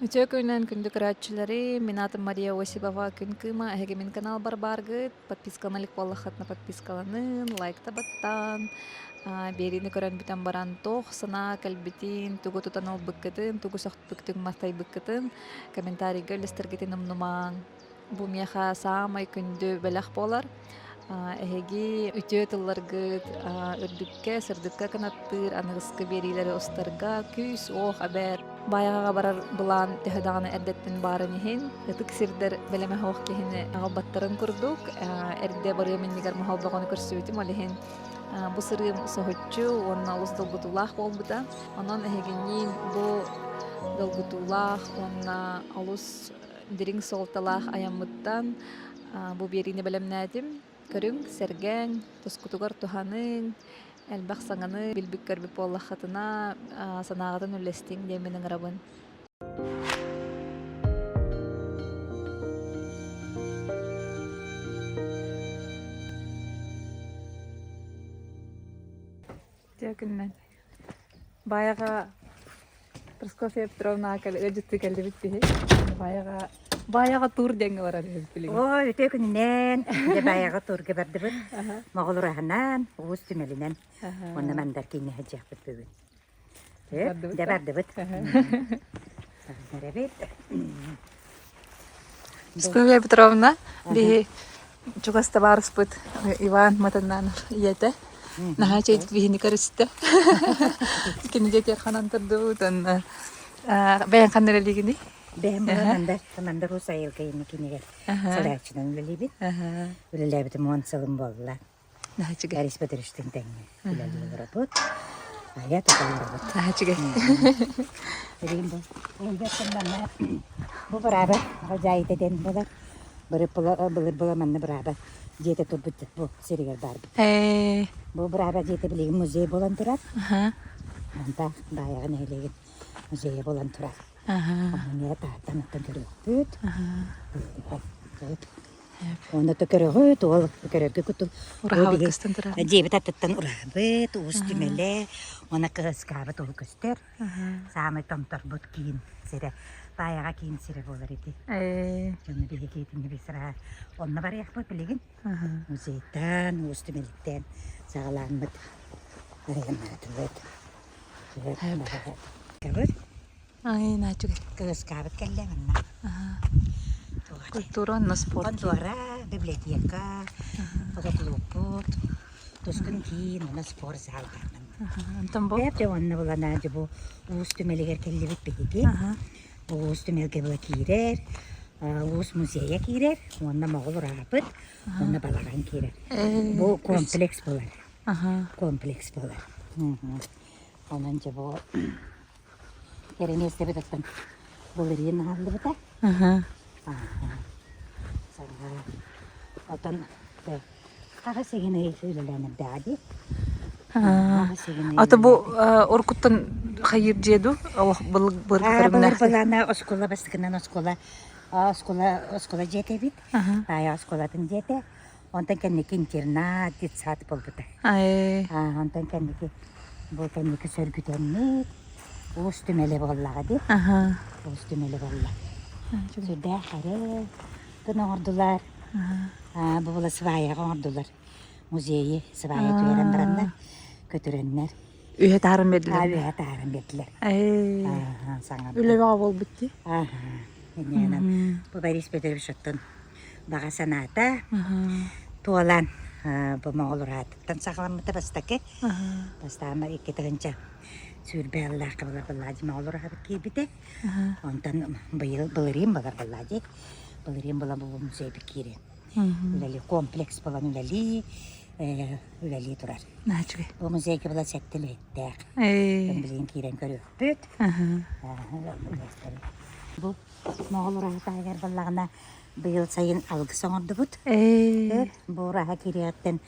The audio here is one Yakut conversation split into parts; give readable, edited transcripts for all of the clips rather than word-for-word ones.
Үтүө күнүнэн күндү көрөөччүлэри, мин аатым Мария Осипова, Күн Кыыма, эһиги мин каналбар бааргыт, подпискалана илик буоллаххытына подпискаланын, лайкта баттаан, биэриини көрөн бүтэн баран туох санаа кэлбитин, тугу тутан ылбыккытын, тугу сөхпүккүтүн, махтайбыккытын комментарийга үллэстэргитин умнумаҥ. Бу миэхэ саамай күндү бэлэх буолар. Эһиги үтүө тылларгыт үрдүккэ, сырдыкка кынаттыыр аныгыскы биэриилэри устарга күүс-уох эбэр. Баайаҕаҕа барар былаан төһө даҕаны эрдэттэн баарын иһин, ытык сирдэр бэлэмэ суох киһини аҕалбаттарын курдук, эрдэ барыам иннигэр моһол бөҕөнү көрсүбүтүм, ол иһин бу сырыым соһуччу уонна олус долгутуулаах буолбута. Онон эһигинниин бу долгутуулаах уонна олус дириҥ суолталаах айаммыттан бу биэриини бэлэмнээтим. Көрүҥ, сэргээҥ, тускутугар туһаныҥ, элбэх саҥаны билбит-көрбүт буоллаххытына, санааҕытын үллэстиҥ диэммин ыҥырабын. Үтүө күнүнэн. Баайаҕа Прасковья Петровна ыалдьыттыы кэллибит биһи. Баайаҕа Баайаҕа туур диэҥҥэ барар үһүбүт билигин. Ой, үтүө күнүнэн. Дьэ Баайаҕа туурга бардыбыт. Моҕол ураһынан, уус түмэлинэн. Уонна мандар кииҥҥэ сылдьыахпыт бүгүн. Бардыбыт Дьэ да? бардыбыт. Эрэбит. Прасковья Петровна биһи чугас табаарыспыт Иван Матаннанов ийэтэ наһаа үчүгэй биһини көрүстэ. Кини дьиэтигэр ханан турдубут уонна бэйэҥ ханна үлэлиигиний? Бэйэм була Мандар, Мандар Уус айылга инникинигэр салайааччынан үлэлиибин. Үлэлээбитим уон сылым буолла. Наһаа үчүгэй. Борис Петровичтыын тэҥҥэ үлэлии олоробут. Айа тута олоробут. Наһаа үчүгэй. Билигин бу манна бу бырааба хозяйка диэн буолар. Былыр була манна бырааба дьиэтэ турбут бу сиригэр баарбыт. Бу бырааба дьиэтэ билигин музей буолан турар. Онтон Баайаҕа нэһилиэгин музейа буолан турар. Онон таһыттан оттон көрүөхпүт. Уонна то көрөҕүт, уол көрөргө кутул. Ураһабыт көстөн турар. Дьиэбит аттыттан ураһабыт, уус түмэлэ, уонна кыһыскаабыт ол көстөр. Саамай томторбут киин сирэ, Баайаҕа киин сирэ буолар ити. Дьону биһиги итинни бисра онно барыахпыт билигин. Музейтан, уус түмэлиттэн саҕалааммыт арыйаннаатыбыт. Ай, наачугай. Кыһыскаабыт кэллэ манна. Культура уонна спорт. Хонтуора, библиотека, фотоклубпут, тускун киин уонна спорт зал баар манна. Онтон бу? Дьэ уонна булана дьэ бу Уус түмэлигэр кэллибит биһиги. Уус түмэлгэ була киирэр, Уус музейа киирэр, уонна Моҕол ураапыт, уонна балаҕан киирэр. Бу комплекс буолар. Комплекс буолар. Онон дьэ бу Кэрэниэстэбит оттон былырыын аһыллыбыта. Саҥа отон хаҕыс игин ый үлэлээн эрдэҕэ дии. Хаҕыс игин ый Ата бу үлэлээтэ. уруккуттан хайыыр дьиэ дуу? Олох былыр Аа, былыр көрүҥнээх. былаана оскуола бастакынан оскуола оскуола оскуола дьиэтэ эбит. Аайа оскуолатын дьиэтэ. Онтон кэнники интернат, детсад буолбута. Ай. Аа, онтон кэнники бу кэнники сөргүтэммит уус түмэлэ буоллаҕа дии. Аха. Уус түмэлэ буолла. Сүрдээх эрэ гына оҥордулар. Аа, бу була сваяҕа оҥордулар. Музейы свая түһэрэн бараннар, көтүрэннэр. Үһэ таһааран Аа, биэрдилэр. үөһэ таһааран биэрдилэр. Ай. Аа, саҥа. Үлэ бөҕө буолбут дии. Ааха. Инньэ бу Борис Петрович оттон баҕа санаата туолан бу Моҕол ураатыттан саҕаламмыта бастакы. Бастаан 2 тыһыынча сүүрбэ сыллаахха былыр Баллади Моҕол ураһабыт киирбитэ. Онтон быйыл былырыын былыр Баллади былырыын була бу музейбит киирэн үлэлии комплекс буолан үлэлии үлэлии турар. Бу музейга была сэттэ үлэһиттээх. Билигин киирэн көрүөхпүт. Бу Моҕол ураһа таһыгар буоллаҕына быйыл сайын алгыс оҥордубут. Бу ураһа киириэҕиттэн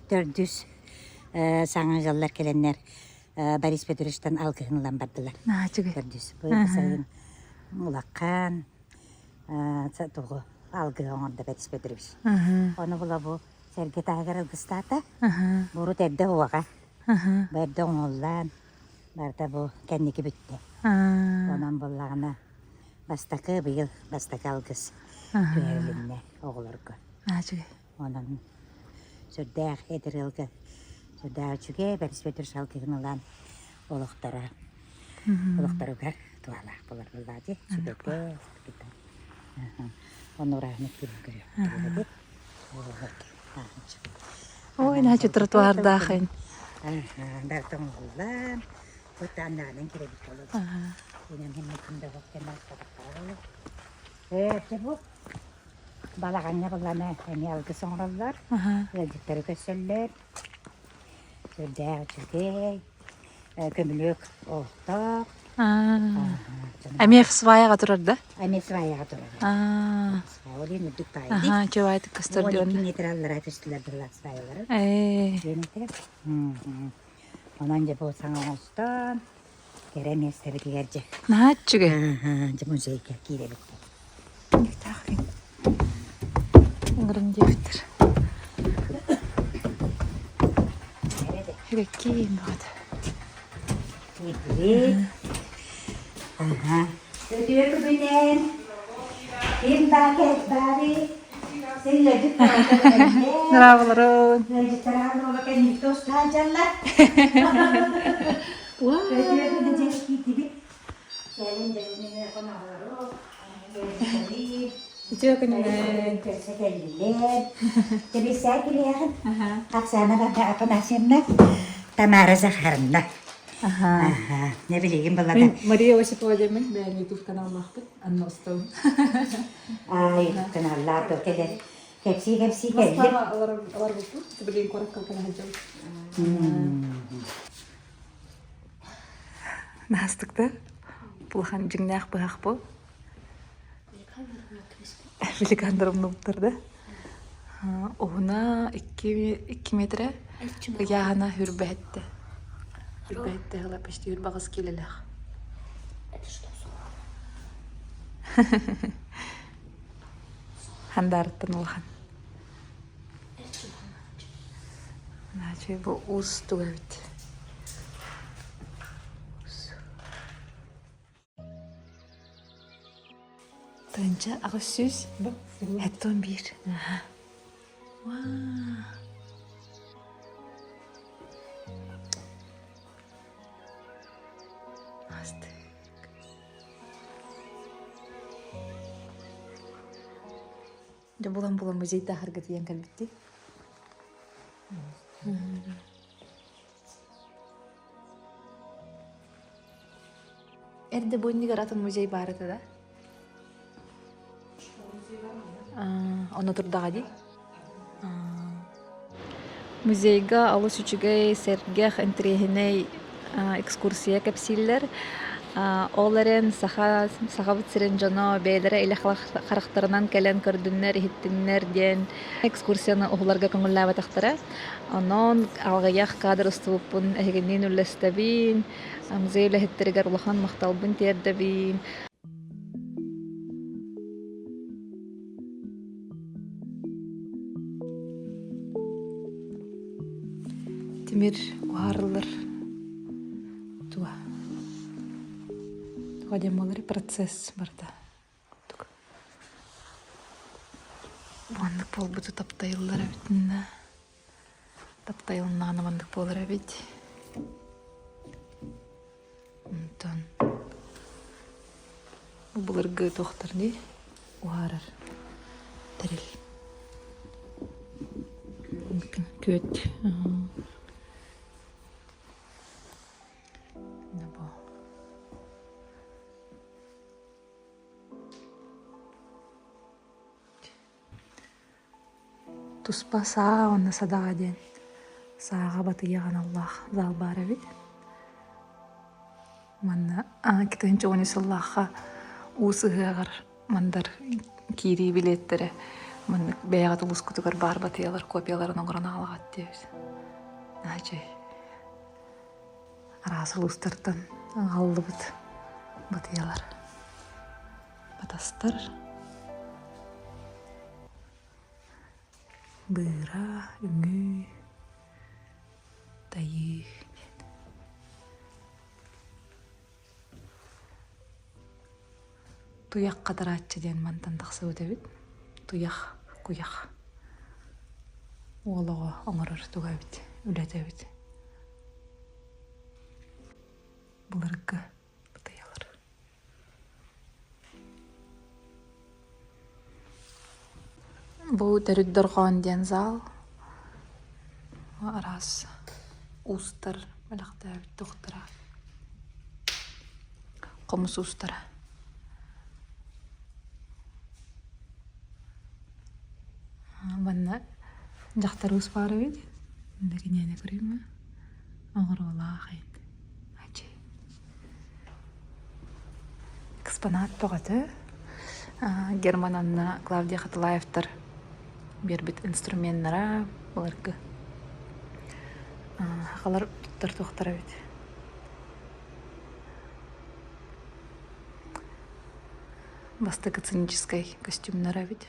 төрдүс саҥа ыаллар кэлэннэр Борис Петровичтан алгыһын ылан бардылар. Төрдүс. Бу сайын улахан тугу алгыһы оҥордо Борис Петрович. Ону була бу сэргэ таһыгар алгыстаата. Бурут эрдэ уоҕа. Бу эрдэ оҥоһуллан барыта бу кэнники бүттэ. Онон буоллаҕына. Бастакы быйыл бастакы алгыс түһэрилиннэ оҕолорго. Онон сүрдээх эдэр ыалга сүрдээх үчүгэй Борис Петрович алгыһын ылан олохторо олохторугар туһалаах буолар буоллаҕа дии сүбэтэ Онно ураһаны киирэн көрүөхпүт Ой, наачы тротуардаахын. Барыта оҥоһуллан, бытааннаанан кирэбит болот. Инэн хэммитин бөҕөх кэмэ Ээ, бу балаҕаҥҥа балана эмиэ алгыс оҥороллор, ыалдьыттары көрсөллөр. Сүрдээх үчүгэй, көмүлүөк оһохтоох. Эмиэ сваяҕа турар да? Эмиэ сваяҕа турар. Ол иһин үрдүк баайдык. Аха, чугаайтык көстөр диэн. 12 метр аллараа түстүлэр дыллаах сваялары. Онон дьэ бу саҥа оҥостон, кэрэ миэстэбитигэр дьэ. Наһаа үчүгэй. Дьэ музейга киирэбит. Ыҥырын диэбиттэр. Үгэккиин баҕата. Киирдибит. Аха. Үтүө күнүнэн. Ким баа кэт баары? Сен ыалдьыт Нравыларын. Ыалдьыттараан буола кэнникте устаан дьаллар. Үтүө күнүнэн киирдибит. Кэлин дьэбинин хоноһору. Үтүө күнүнэн. Көрсө кэллилэр. Тэбисээ килиэҕин. Оксана Афанасьевна, Тамара Захаровна. Аха. Не билигин балада. Мария Осипова диэммин, бэйэм YouTube каналлаахпыт, Анна Остовын. Аа, YouTube каналлаах кэлэр. Кэпсии-кэпсии кэллим. Москваҕа олорбуппут, билигин куоракка кэлэ сылдьабыт. Наастыкта улахан дьиҥнээх быһах бу. Великандар умнубуттар да. Уһуна 2 метрэ, ыйааһына хүрбэһэттэ. Хүрбэһэттэ ыла почти хүрбаҕыс киилэлээх. Хандаарыттан улахан. Значит, бу уустук эбит. Тыынча 800 71. Астык. Дьэ булан-булан музейдаахарга тиийэн кэлбиттии. Эрдэ бу иннигэр атын музей баар этэ да? Онно турдаҕа дии. Музейга олус үчүгэй, сэргэх, интэриэһинэй экскурсия кэпсииллэр. Ол эрэн саха Сахабыт сирин дьоно бэйэлэрэ илэ харахтарынан кэлэн көрдүннэр, иһиттиннэр диэн экскурсияны уһуларга көҥүллээбэтэхтэрэ. Онон аҕыйах кадр устубуппун эһигинниин үллэстэбин, музей үлэһиттэригэр улахан махталбын тиэрдэбин. Тимир уһаарыллар туга туга диэн буолар процесс барыта Маннык буолбуту таптайыллар эбитиннэ таптайылыннаҕына маннык буолар эбит Онтон бу былыргы туохтар дии уһаарар тэрил күөт Туспа саа уонна садаҕа диэн сааҕа батыйа аналлаах зал баар эбит. Манна 2010 сыллаахха уус ыһыаҕар мандар киирии билиэттэрэ маннык бэйэҕит улуускутугар баар батыйалар копияларын оҥорон аҕалаҕыт диэбит. Наачай араас улуустартан аҕаллыбыт батыйалар. Батастар быыра, үҥүү, тайыы диэн. Туйах хатарааччы диэн мантан тахсыбыт эбит. Туйах, куйах. Уол оҕо оҥорор туга эбит, үлэтэ эбит. Былыргы бытыйалар. Бу төрүт дорҕоон диэн зал араас уустар бэлэхтээбит туохтара хомус уустара Манна дьахтар уус баар эбит. Инна киниэнэ көрүүмэ. Оҕуруолаах эбит. Экспонат бөҕөтө. Герман Анна Клавдия Хатылаевтар биэрбит инструменнара былыргы. Сахалар туттар туохтара эбит. Бастакы сценическай костюмнара эбит.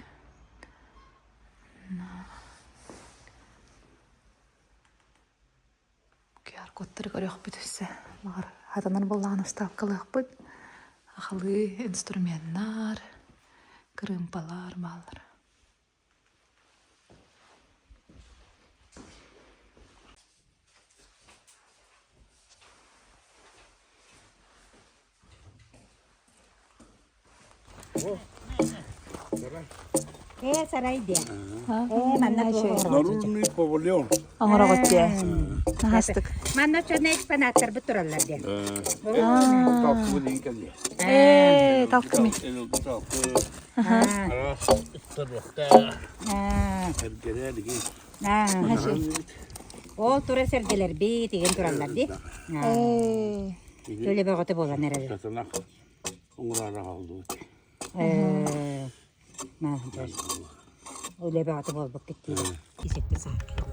QR-кодтары көрүөхпүт өссө. Баҕар, хатанар буоллаҕына ставкалыахпыт. Ахалыы инструменнар, кырыымпалар бааллар. Ээ, сарай диэн. Ээ, манна Народный павильон. Оҥороҕут дии. Аһастык. Манна чонно экспонаттарбыт тураллар диэн. Талкыбы деген кэлиэ. Ээ, талкыми. Талкы. Араас ыттарыахта. Эргэрэ дигин. Ол тура сэргэлэрбит игин тураллар дии. Ээ. Төлө бөҕөтө буолан эрэр. Сатанах оҥораара хааллыбыт. Үлэ бөҕөтө буолбуккут дии. Исетте саакка.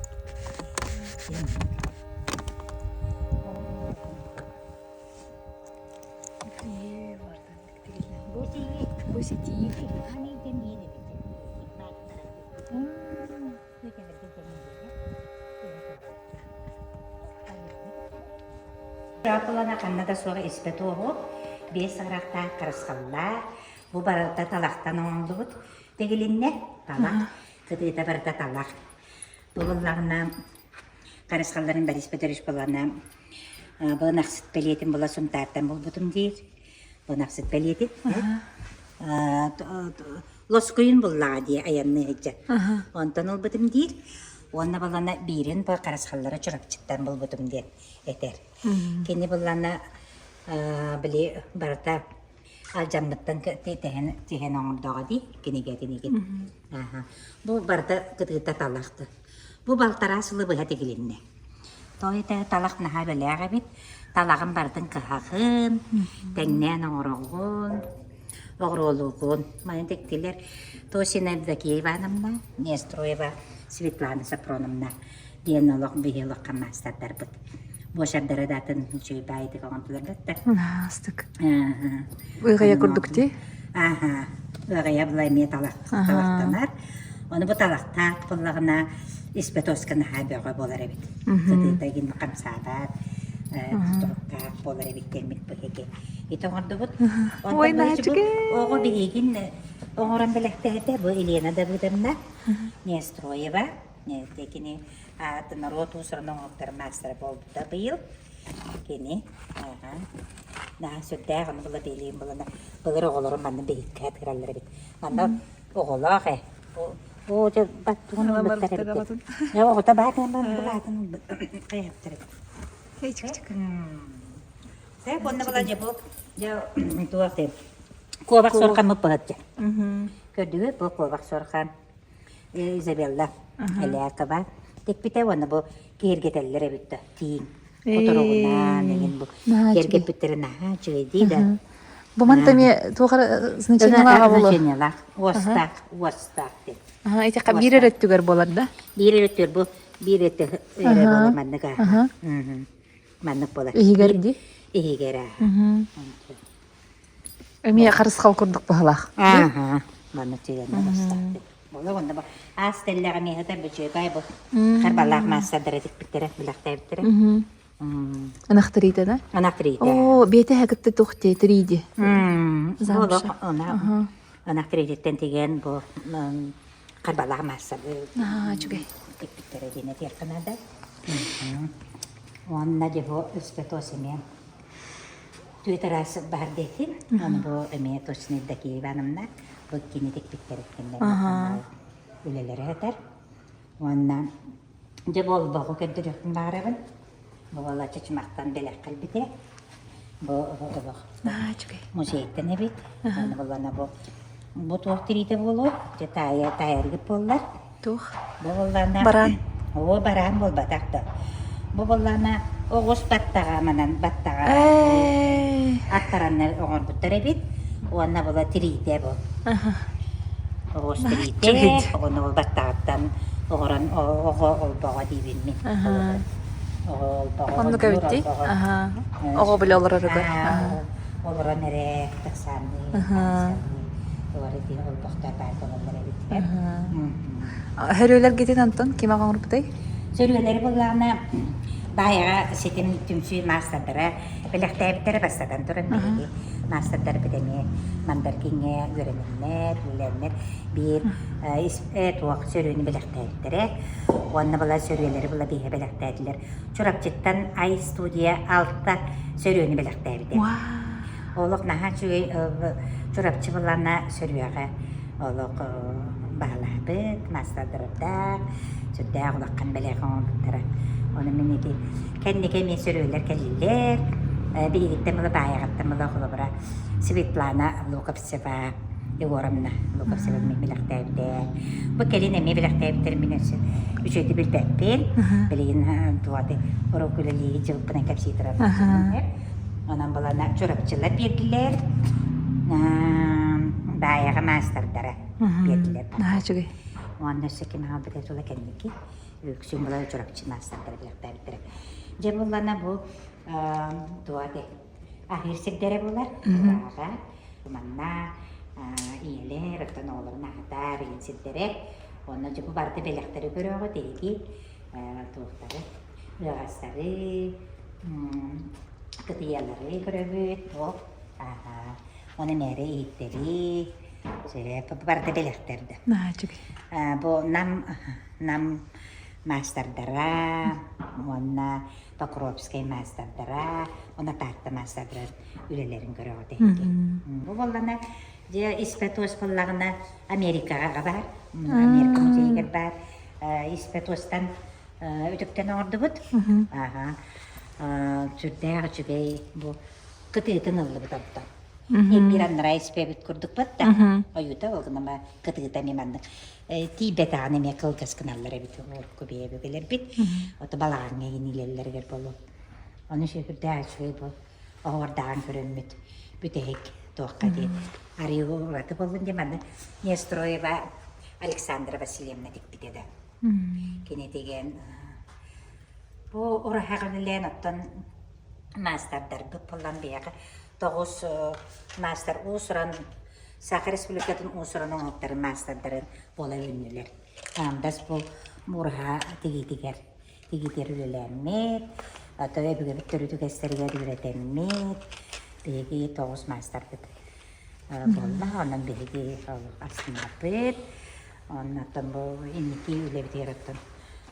Бу ситии. Дьаакылана ханна да суох испэ туоһу, биэс саҕарахтаах харысхаллаах, бу барыта талахтан оҥоһуллубут тигилиннэ, талах, кытыыта барыта талах. Бу буоллаҕына харысхалларын Борис Петрович буоллаҕына бу ынахсыт бэлиэтин була Сунтаартан булбутум диир. Бу ынахсыт бэлиэтин. Лоскуйун буллаҕа дии айанныы сылдьан. Онтон ылбытым диир. Уонна балана биирин бу харысхаллара Чурапчыттан булбутум диэн этэр. Кини буллана били барыта алдьаммыттан тэһэн тиһэн оҥордоҕо дии кинигэтин Бу барыта кытыыта талахты. Бу балтараа сылы быһа тигилиннэ. Той этэ талах наһаа бэлээх эбит. Талаҕын барытын кыһаҕын, тэҥнээн оҥороҕун, оҕуруолуугун. Маны тиктилэр Тосина Евдокия Ивановна, Нестроева Светлана Сапроновна диэн олох биһи олоххо маастардарбыт. Буошардара да атын үчүгэй баайдык оҥордулар да. Астык. Ыаҕайа курдук дии. Ааһа, ыаҕайа була эмиэ талах талахтанар. Ону бу талахтаах буоллаҕына испэ тоска наһаа бөҕө буолар эбит. Кытыыта гин хамсаабат, туруктаах буолар эбит диэммит биһиги ити оҥордубут. Ой, Онтон бу оҕо биһигин оҥорон бэлэхтээтэ бу Елена Давыдовна Нестроева. Кини норуот уус-уран оҥоһуктар маастара буолбута быйыл. Кини наһаа сүрдээх ону була биэлиим булана былыр оҕолорум манна биһиккэ атыыраллар эбит. Манна оҕолоох ээ. Оо дьэ баттугун ылбыттар эбит. Дьэ оҕото баатын баатын хайаптар эбит. Сэ онно була дьэ бу дьэ туох диэн куобах суорхаммыт быһат дьэ. Көрдүгүт бу куобах суорхан Изабелла Элякова тикпитэ уонна бу киэргэтэллэр эбит да тииҥ куторугунаан эҥин бу киэргэппиттэрэ наһаа үчүгэй дии да Бу манта эмиэ туох эрэ значениелаах буолуо. Значениелаах, уостаах, уостаах диэн. Аха, ити биир эрэ өттүгэр буолар да? Биир эрэ өттүгэр бу биир өттү эрэ буолар маннык аа. Маннык буолар. Иһигэр дии? Иһигэр аа. Эмиэ харысхал курдук быһалаах. Ааһа, манна тиийэннэ бастаах. Буолар уонна бу аас тэллэҕэ миэхэ бүчүөбай бу харбалаах маастардара тикпиттэрэ, билэхтээбиттэрэ. Ынах тириитэ да? Ынах тириитэ. Оо, биэтэ кытта туох дии тирииди. Замша. Ынах тириититтэн тигэн бу харбалаах маассабы үчүгэй. Тикпиттэрэ диэн этиэххэ наада. Уонна дьэ бу өспөтуос эмиэ түөт араас баар диэтин. Аны бу эмиэ точно Евдокия Ивановна бу кини тикпиттэриттэн үлэлэрэ этэр. Уонна дьэ бу олбоҕу көрдөрүөхпүн баҕарабын. Бу буола Чычымахтан бэлэх кэлбитэ. Бу олох музейтан эбит. Аны буоллана бу бу туох тириитэ буолуо? Дьэ таайа таайаргыт буоллар. Туох? Бу буоллаана Бараан. Оо, бараан буолбатах да. Бу буоллаана оҕус баттаҕа манан баттаҕа аттараннар оҥорбуттар эбит. Уонна була тириитэ бу. Оҕус тириитэ, ону ол баттаҕыттан оҕорон оҕо олбоҕо диибин мин. Оҕо олбоҕо. Оннук эбит Оҕо билэ олороругар. Олорон эрэ тахсаанныы, олор ити олбохтор баар буолаллар эбит. Хөрүөлэргитин онтон ким оҥорбутай? Сөрүөлэри буллаҕына Баайаҕа ситим түмсүү маастардара бэлэхтээбиттэрэ бастатан туран биһиги маастардарбыт эмиэ Мандаркиҥҥэ үөрэнэннэр, үлэлээннэр биир туох сөрүөнү бэлэхтээбиттэрэ. Уонна була сөрүөлэри була биһиэхэ бэлэхтээтилэр. Чурапчыттан Ай студия алта сөрүөнү бэлэхтээбитэ. Олох наһаа үчүгэй Чурапчы былаана сөрүөҕэ олох баалаабыт, маастардардаах, сүрдээх улахан бэлэх оҥорбуттара. Ону мин ити кэнники эмиэ сөрүөлэр кэллилэр. Биһигиттэн була Баайаҕаттан була холобура Светлана Луковцева Егоровна Луковцева мин бэлэхтээбитэ. Бу кэлин эмиэ бэлэхтээбиттэрин мин өссө үчүгэйдик билбэппин. Билигин туох уруок үлэлии дьылпынан кэпсии турар. Онон булана Чурапчылар биэрдилэр. Баайаҕа маастардара биэрдилэр. Наһаа үчүгэй. Уонна өссө ким аҕалбыта тула кэнники үксүн була Чурапчы маастардара билэхтээбиттэрэ. Дьэ буллана бу туох аһыыр сирдэрэ булар. Ураага, манна ийэлэр, оттон оҕолорун аһатар ийин сирдэрэ. Уонна дьэ бу барыта бэлэхтэри көрөөҕүт эһиги туохтары ыаҕастары кытыйалары көрөбүт туох Оны мээрэ иһиттэри сөп барыта бэлэхтэр да. Бу нам нам маастардара уонна Покровскай маастардара уонна Таатта маастардара үлэлэрин көрөҕүт эһиги. Бу буоллана дьэ испэ туос буоллаҕына Америкаҕа баар Америка музейыгар баар испэ туостан үтүктэн оҥордубут. Аха. Сүрдээх үчүгэй бу кытыытын ыллыбыт онтон. Биир аннараа испэбит курдукпут да ойуута ол гынан кытыыта эмиэ маннык тиийбэтэҕин эмиэ кылгас гыналлар эбит урукку бэйэбүгэлэрбит ото балаҕаҥҥа иҥиилэллэригэр буолуо ону сүрдээх үчүгэй бу оһуордаҕын көрөммүт бүтэһик туохха диэн арыы ураты буоллун диэн манна Нестроева Александра Васильевна тикпитэ да кини тигэн бу ураһаҕын үлээн оттон маастардарбыт буолан биһиэхэ тоҕус маастар уус-уран Саха Республикатын уус-уран оҥоһуктарын маастардарын буола үүннүлэр. Аамдас бу ураһа тигиитигэр тигиитигэр үлэлээммит, ото өбүгэбит төрүт үгэстэригэр үөрэтэммит, биһиги тоҕус маастарбыт буолла. Онон биһиги астыннарбыт. Оннуттан бу инники үлэбитигэр оттон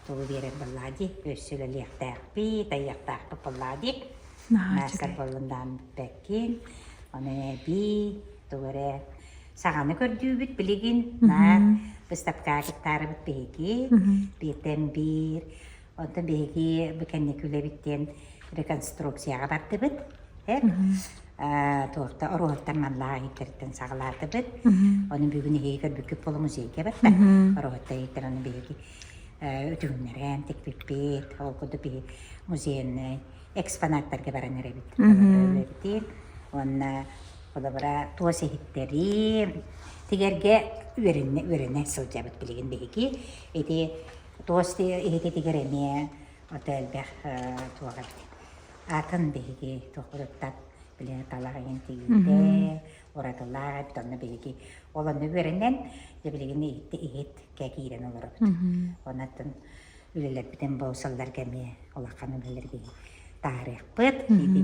тугу биэрэр буоллаа дии, өссө үлэлиэхтээхпит, айыахтаахпыт буоллаа дии. Маастар буоллун даҕаны бүппэккин. Ону эбии тугу эрэ саҥаны көрдүүбүт билигин. Наар быыстапкаҕа кыттаарыбыт биһиги. Бииртэн биир. Онтон биһиги бу кэнники үлэбит диэн реконструкцияҕа бардыбыт. Туохта оруоһуттар манлаах иһиттэриттэн саҕалаатыбыт. Ону бүгүн эһиги көрбүккүт буола музейга барда. Оруоһуттар иһиттэр ону биһиги үтүгүннэрэн тикпиппит. Ол курдук биһи музейнай экспонаттарга баран эрэбит. Үлэбитин уонна холобура туос иһиттэри тигэргэ үөрэнэ үөрэнэ сылдьабыт билигин биһиги. Ити туос иһититигэр эмиэ ото элбэх туох эбит. Атын биһиги туохпутуттан били талах иһин тигиитэ, уратылаах эбит онно биһиги ол онно үөрэнэн дьэ билигин иһитти иһит кэ киирэн олоробут. Онон үлэлэрбитин бу сылларга эмиэ улахан үлэлэргэ. таарыахпыт. Ити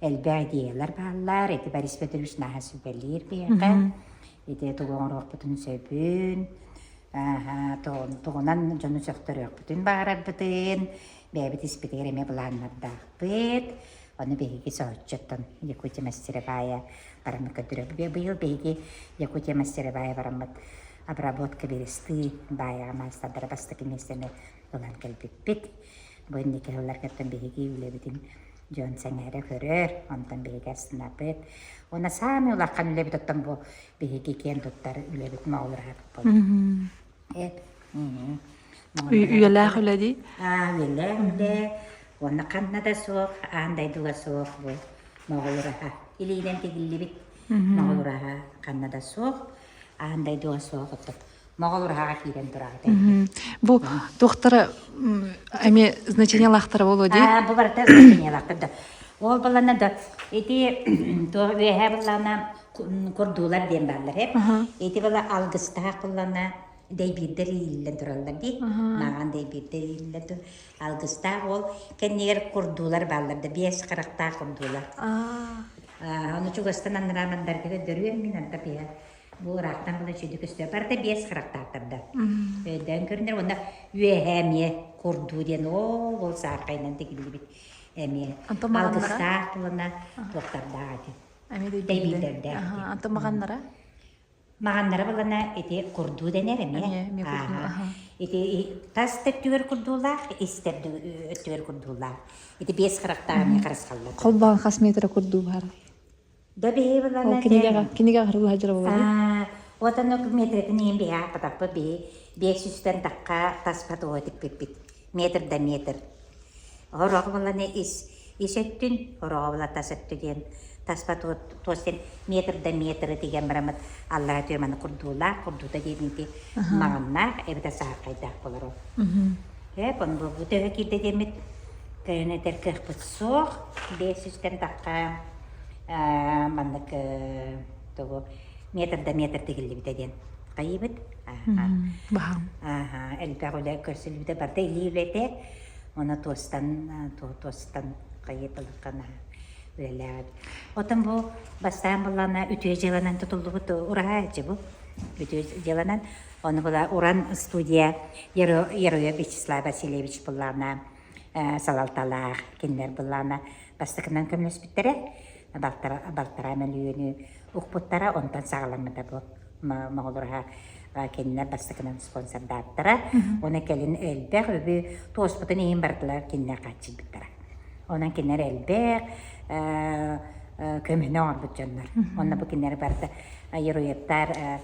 элбэх идеялар бааллар. Ити Борис Петрович наһаа сүбэлиир биһиэхэ. Ити тугу оҥоруохпутун сөбүн, тугунан дьону сөхтөрүөхпүтүн баҕарарбытын, бэйэбит испитигэр эмиэ былааннардаахпыт. Ону биһиги соһуччуттан Якутия мастеровая бараммыт көрдөрөбүт. Быйыл биһиги Якутия мастеровая бараммыт обработка бересты баайаҕа маастардара бастакы миэстэни ылан кэлбиппит. Бу инники сылларгаттан биһиги үлэбитин дьон сэҥээрэ көрөр, онтон биһиги астынабыт. Уонна саамай улахан үлэбит оттон бу биһиги киэн туттар үлэбит моҕолураабыт буолар. Эп. Үйэлээх үлэ дии? Үйэлээх үлэ. Уонна ханна да суох, аан дойдуга суох бу моҕолураһа. Илиинэн тигиллибит моҕолураһа ханна да суох, аан дойдуга суох оттон Моҕол ураһаҕа киирэн тураҕыт Бу туохтара эмиэ значениелаахтара буолуо дии? Бу барыта значениелаахтар да. Ол балана да ити туох үөһээ быллаана курдуулар диэн бааллар эп. Ити бала алгыстаах быллана дэйбиирдэр ииллэн тураллар дии. Маҕан дэйбиирдэр ииллэн тур. Алгыстаах ол кэннигэр курдуулар бааллар да биэс харахтаах курдуулар. Ону чугастан аннараа мандарга көрдөрүөм мин анта пиһэ Бу ыраахтан була үчүгэй көстөр. Барыта биэс харахтаахтар да. Өйдөөн көрүнэр уонна үөһээ эмиэ курдуу диэн ол ол сааркайынан тигиллибит эмиэ алгыстаах уонна туохтардаах ити. Дэйбиирдэрдээх. Антон маҕаннара? Маҕаннара булана ити курдуу дэнэр эмиэ. Ити тас өттүгэр курдуулаах, ис өттүгэр курдуулаах. Ити биэс харахтаах эмиэ харысхаллар. Холбоон хас метра курдуу баар? Да Ол кинигэҕэ кинигэҕэ харылла сылдьар буолуо Вот ону метрэтин иһин биһи аахпатахпыт биһи биэс сүүстэн тахха таспат уо тикпиппит метр да метр Орох буланы ис ис өттүн ороҕо була тас өттү диэн таспат туос диэн метр да метры тигэн бараммыт аллара түөманы курдуулаах курдуута диэн ити маҕаннаах эбэтэр саһархайдаах болор ол Эп он бу төһө киирдэ диэммит кыайан этэр кыахпыт суох биэс сүүстэн тахха маннык тугу метр да метр тигиллибитэ диэн хайыыбыт баһаам элбэх үлэ көрсүллүбүтэ барыта илии үлэтэ уонна туостан туостан хайытылыккана үлэлээбит отон бу бастаан буллаана үтүө дьыаланан тутуллубут ураһа бу үтүө дьыаланан ону була уран студия Яроев Вячеслав Васильевич буллаана салалталаах кинилэр буллаана Бастакынан көмөлөспүттэрэ, балтараа мөлүйүөнү укпуттара, онтон саҕаламмыта бу Моҕолураһа кинилэр бастакынан спонсордааттара. Уонна кэлин элбэх үбү туоспутун иһин бардылар кинилэр хааччыйбыттара. Онон кинилэр элбэх көмөнү оҥорбут дьоннор. Онно бу кинилэр барыта Яроевтар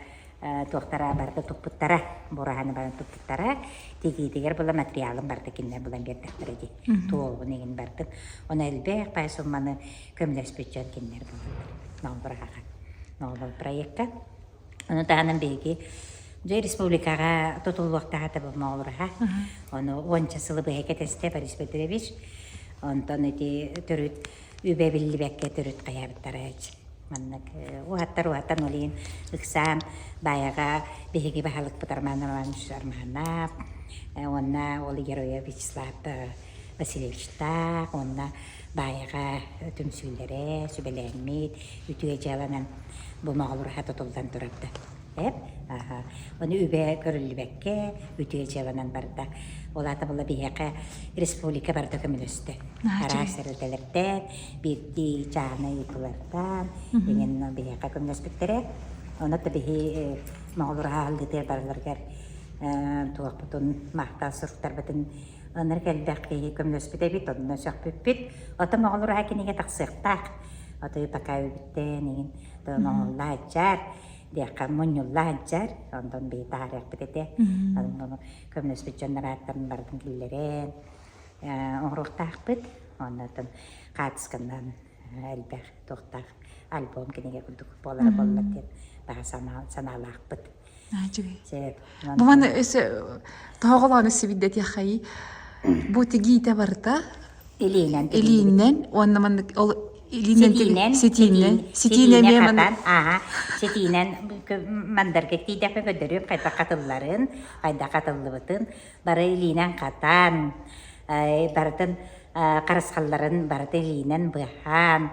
туохтара барыта туппуттара, бураһаны баран туппуттара, тигиитигэр була материалын барыта кинилэр булан биэрдэхтэрэ дии. Туолбун игин бардым. Оны элбэх пай сумманы көмөлөспүт дьон кинилэр буолаллар. Ноолбураһаҕа. Ноолбол проекка. Ону таһынан биһиги дьэ республикаҕа тутуллуохтаах этэ бу Моҕолураһа. Ону уонча сылы быһа кэтэстэ Борис Петрович. Онтон ити төрүт үбэ биллибэккэ төрүт хайаабыттара Маннык уһаттар уһаттан ол иһин ыксаан Баайаҕа биһиги баһылыкпыт Роман Романович Арманов уонна ол геройа Вячеслав Васильевичтаах уонна Баайаҕа түмсүүлэрэ сүбэлээммит үтүө дьыаланан бу моҕолураһа тутуллан турарда. Эп Ону үбэ көрүллүбэккэ үтүө дьыаланан барда. Ол аата була биһиэхэ республика барыта көмөлөстө. Араас тэрилтэлэртэн, биирдии чааһынай ыытылартан иҥин биһиэхэ көмөлөспүттэрэ. Ону да биһи моҕолураһа аһыллыытыгар барыларыгар туохпутун махтал суруктарбытын ынырык элбэх киһи көмөлөспүт эбит, онно сөхпүппүт. Оттон моҕолураһа кинигэ тахсыахтаах. Отой пока үбүттэн иҥин моҕоллааччар диэххэ мунньулла сылдьар, онтон биһи таһаарыахпыт этэ. Көмөлөспүт дьоннор ааттарын барытын киллэрэн оҥоруохтаахпыт. Оннотон хаартысканан элбэх туохтаах альбом кинигэ курдук буолара буоллар диэн баҕа санаалаахпыт. Бу маны өссө тоһоҕолоон өссө билдэтиэххэй. Бу тигиитэ барыта Илиинэн илиинэн уонна маннык ол илиинэн ситиинэн ситиинэн ситиинэн ситиинэн хатан ааһа ситиинэн мандарга тиийдэхпэ көрдөрүөм хайдах хатылларын хайдах хатыллыбытын бары илиинэн хатан барытын харысхалларын барыта илиинэн быһаан,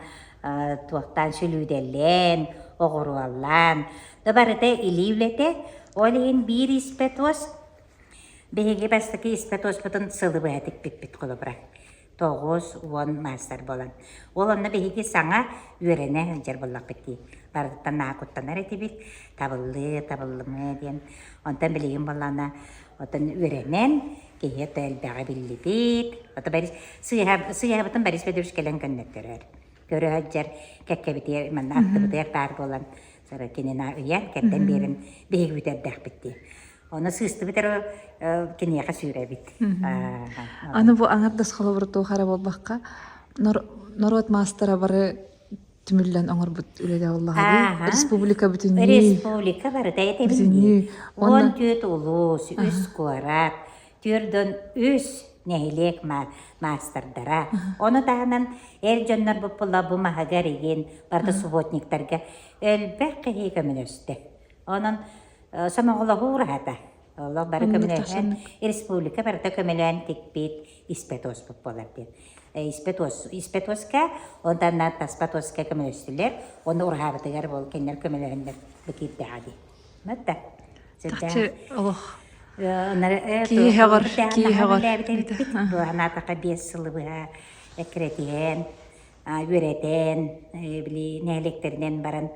туохтаан сүлүүдэлээн, оҕуруоллаан, да барыта илии үлэтэ. Ол иһин биир испэ туос биһиги бастакы испэ туоспутун сылы быһа тикпиппит холобура. 90 маастар буолан. Ол онно биһиги саҥа үөрэнэ сылдьар буоллахпыт дии. Барытыттан наһаа куттанар этибит. Табыллыы, табыллымыы диэн. Онтон билигин буоллаҕына оттон үөрэнэн киһи ото элбэҕи биллибит. Ото Борис сыыһа сыыһабытын Борис Федорович кэлэн көннөттөрөр. Көрө сылдьар кэккэбитигэр манна аттыбытыгар баар буолан сара кинини ыйан кэрдэн биэрэн биһиги бүтэрдэхпит дии. Ону сыыстыбыт эрэ киниэхэ сүүрэбит. Аны бу аҥардас холобур туох эрэ буолбакка, норуот маастара бары түмүллэн оҥорбут үлэтэ буоллаҕа Республика бүтүннүү. Республика барыта этэбин дии. 14 улуус, үс куорат, төрдөн үс нэһилиэк маастардара. Ону таһынан эр дьоннор бу бу маһыгар игин барыта субботниктарга элбэх киһи көмөлөстө. Онон сомоҕолоһуу ураһата. Олох бары көмөлөһөн, республика барыта көмөлөөн тикпит испэ туоспут буолар диэн. Испэ туос, испэ туоска, онтон таспа туоска көмөлөстүлэр, оны ураһаабытыгар бол кинилэр көмөлөһөннөр бу киирдэҕэ дии. Мытта. Чахчы олох киһиэҕэр киһиэҕэр Бу анаатаха 5 сылы быһа эккирэтиһэн, үөрэтэн, били нэһилиэктэринэн баран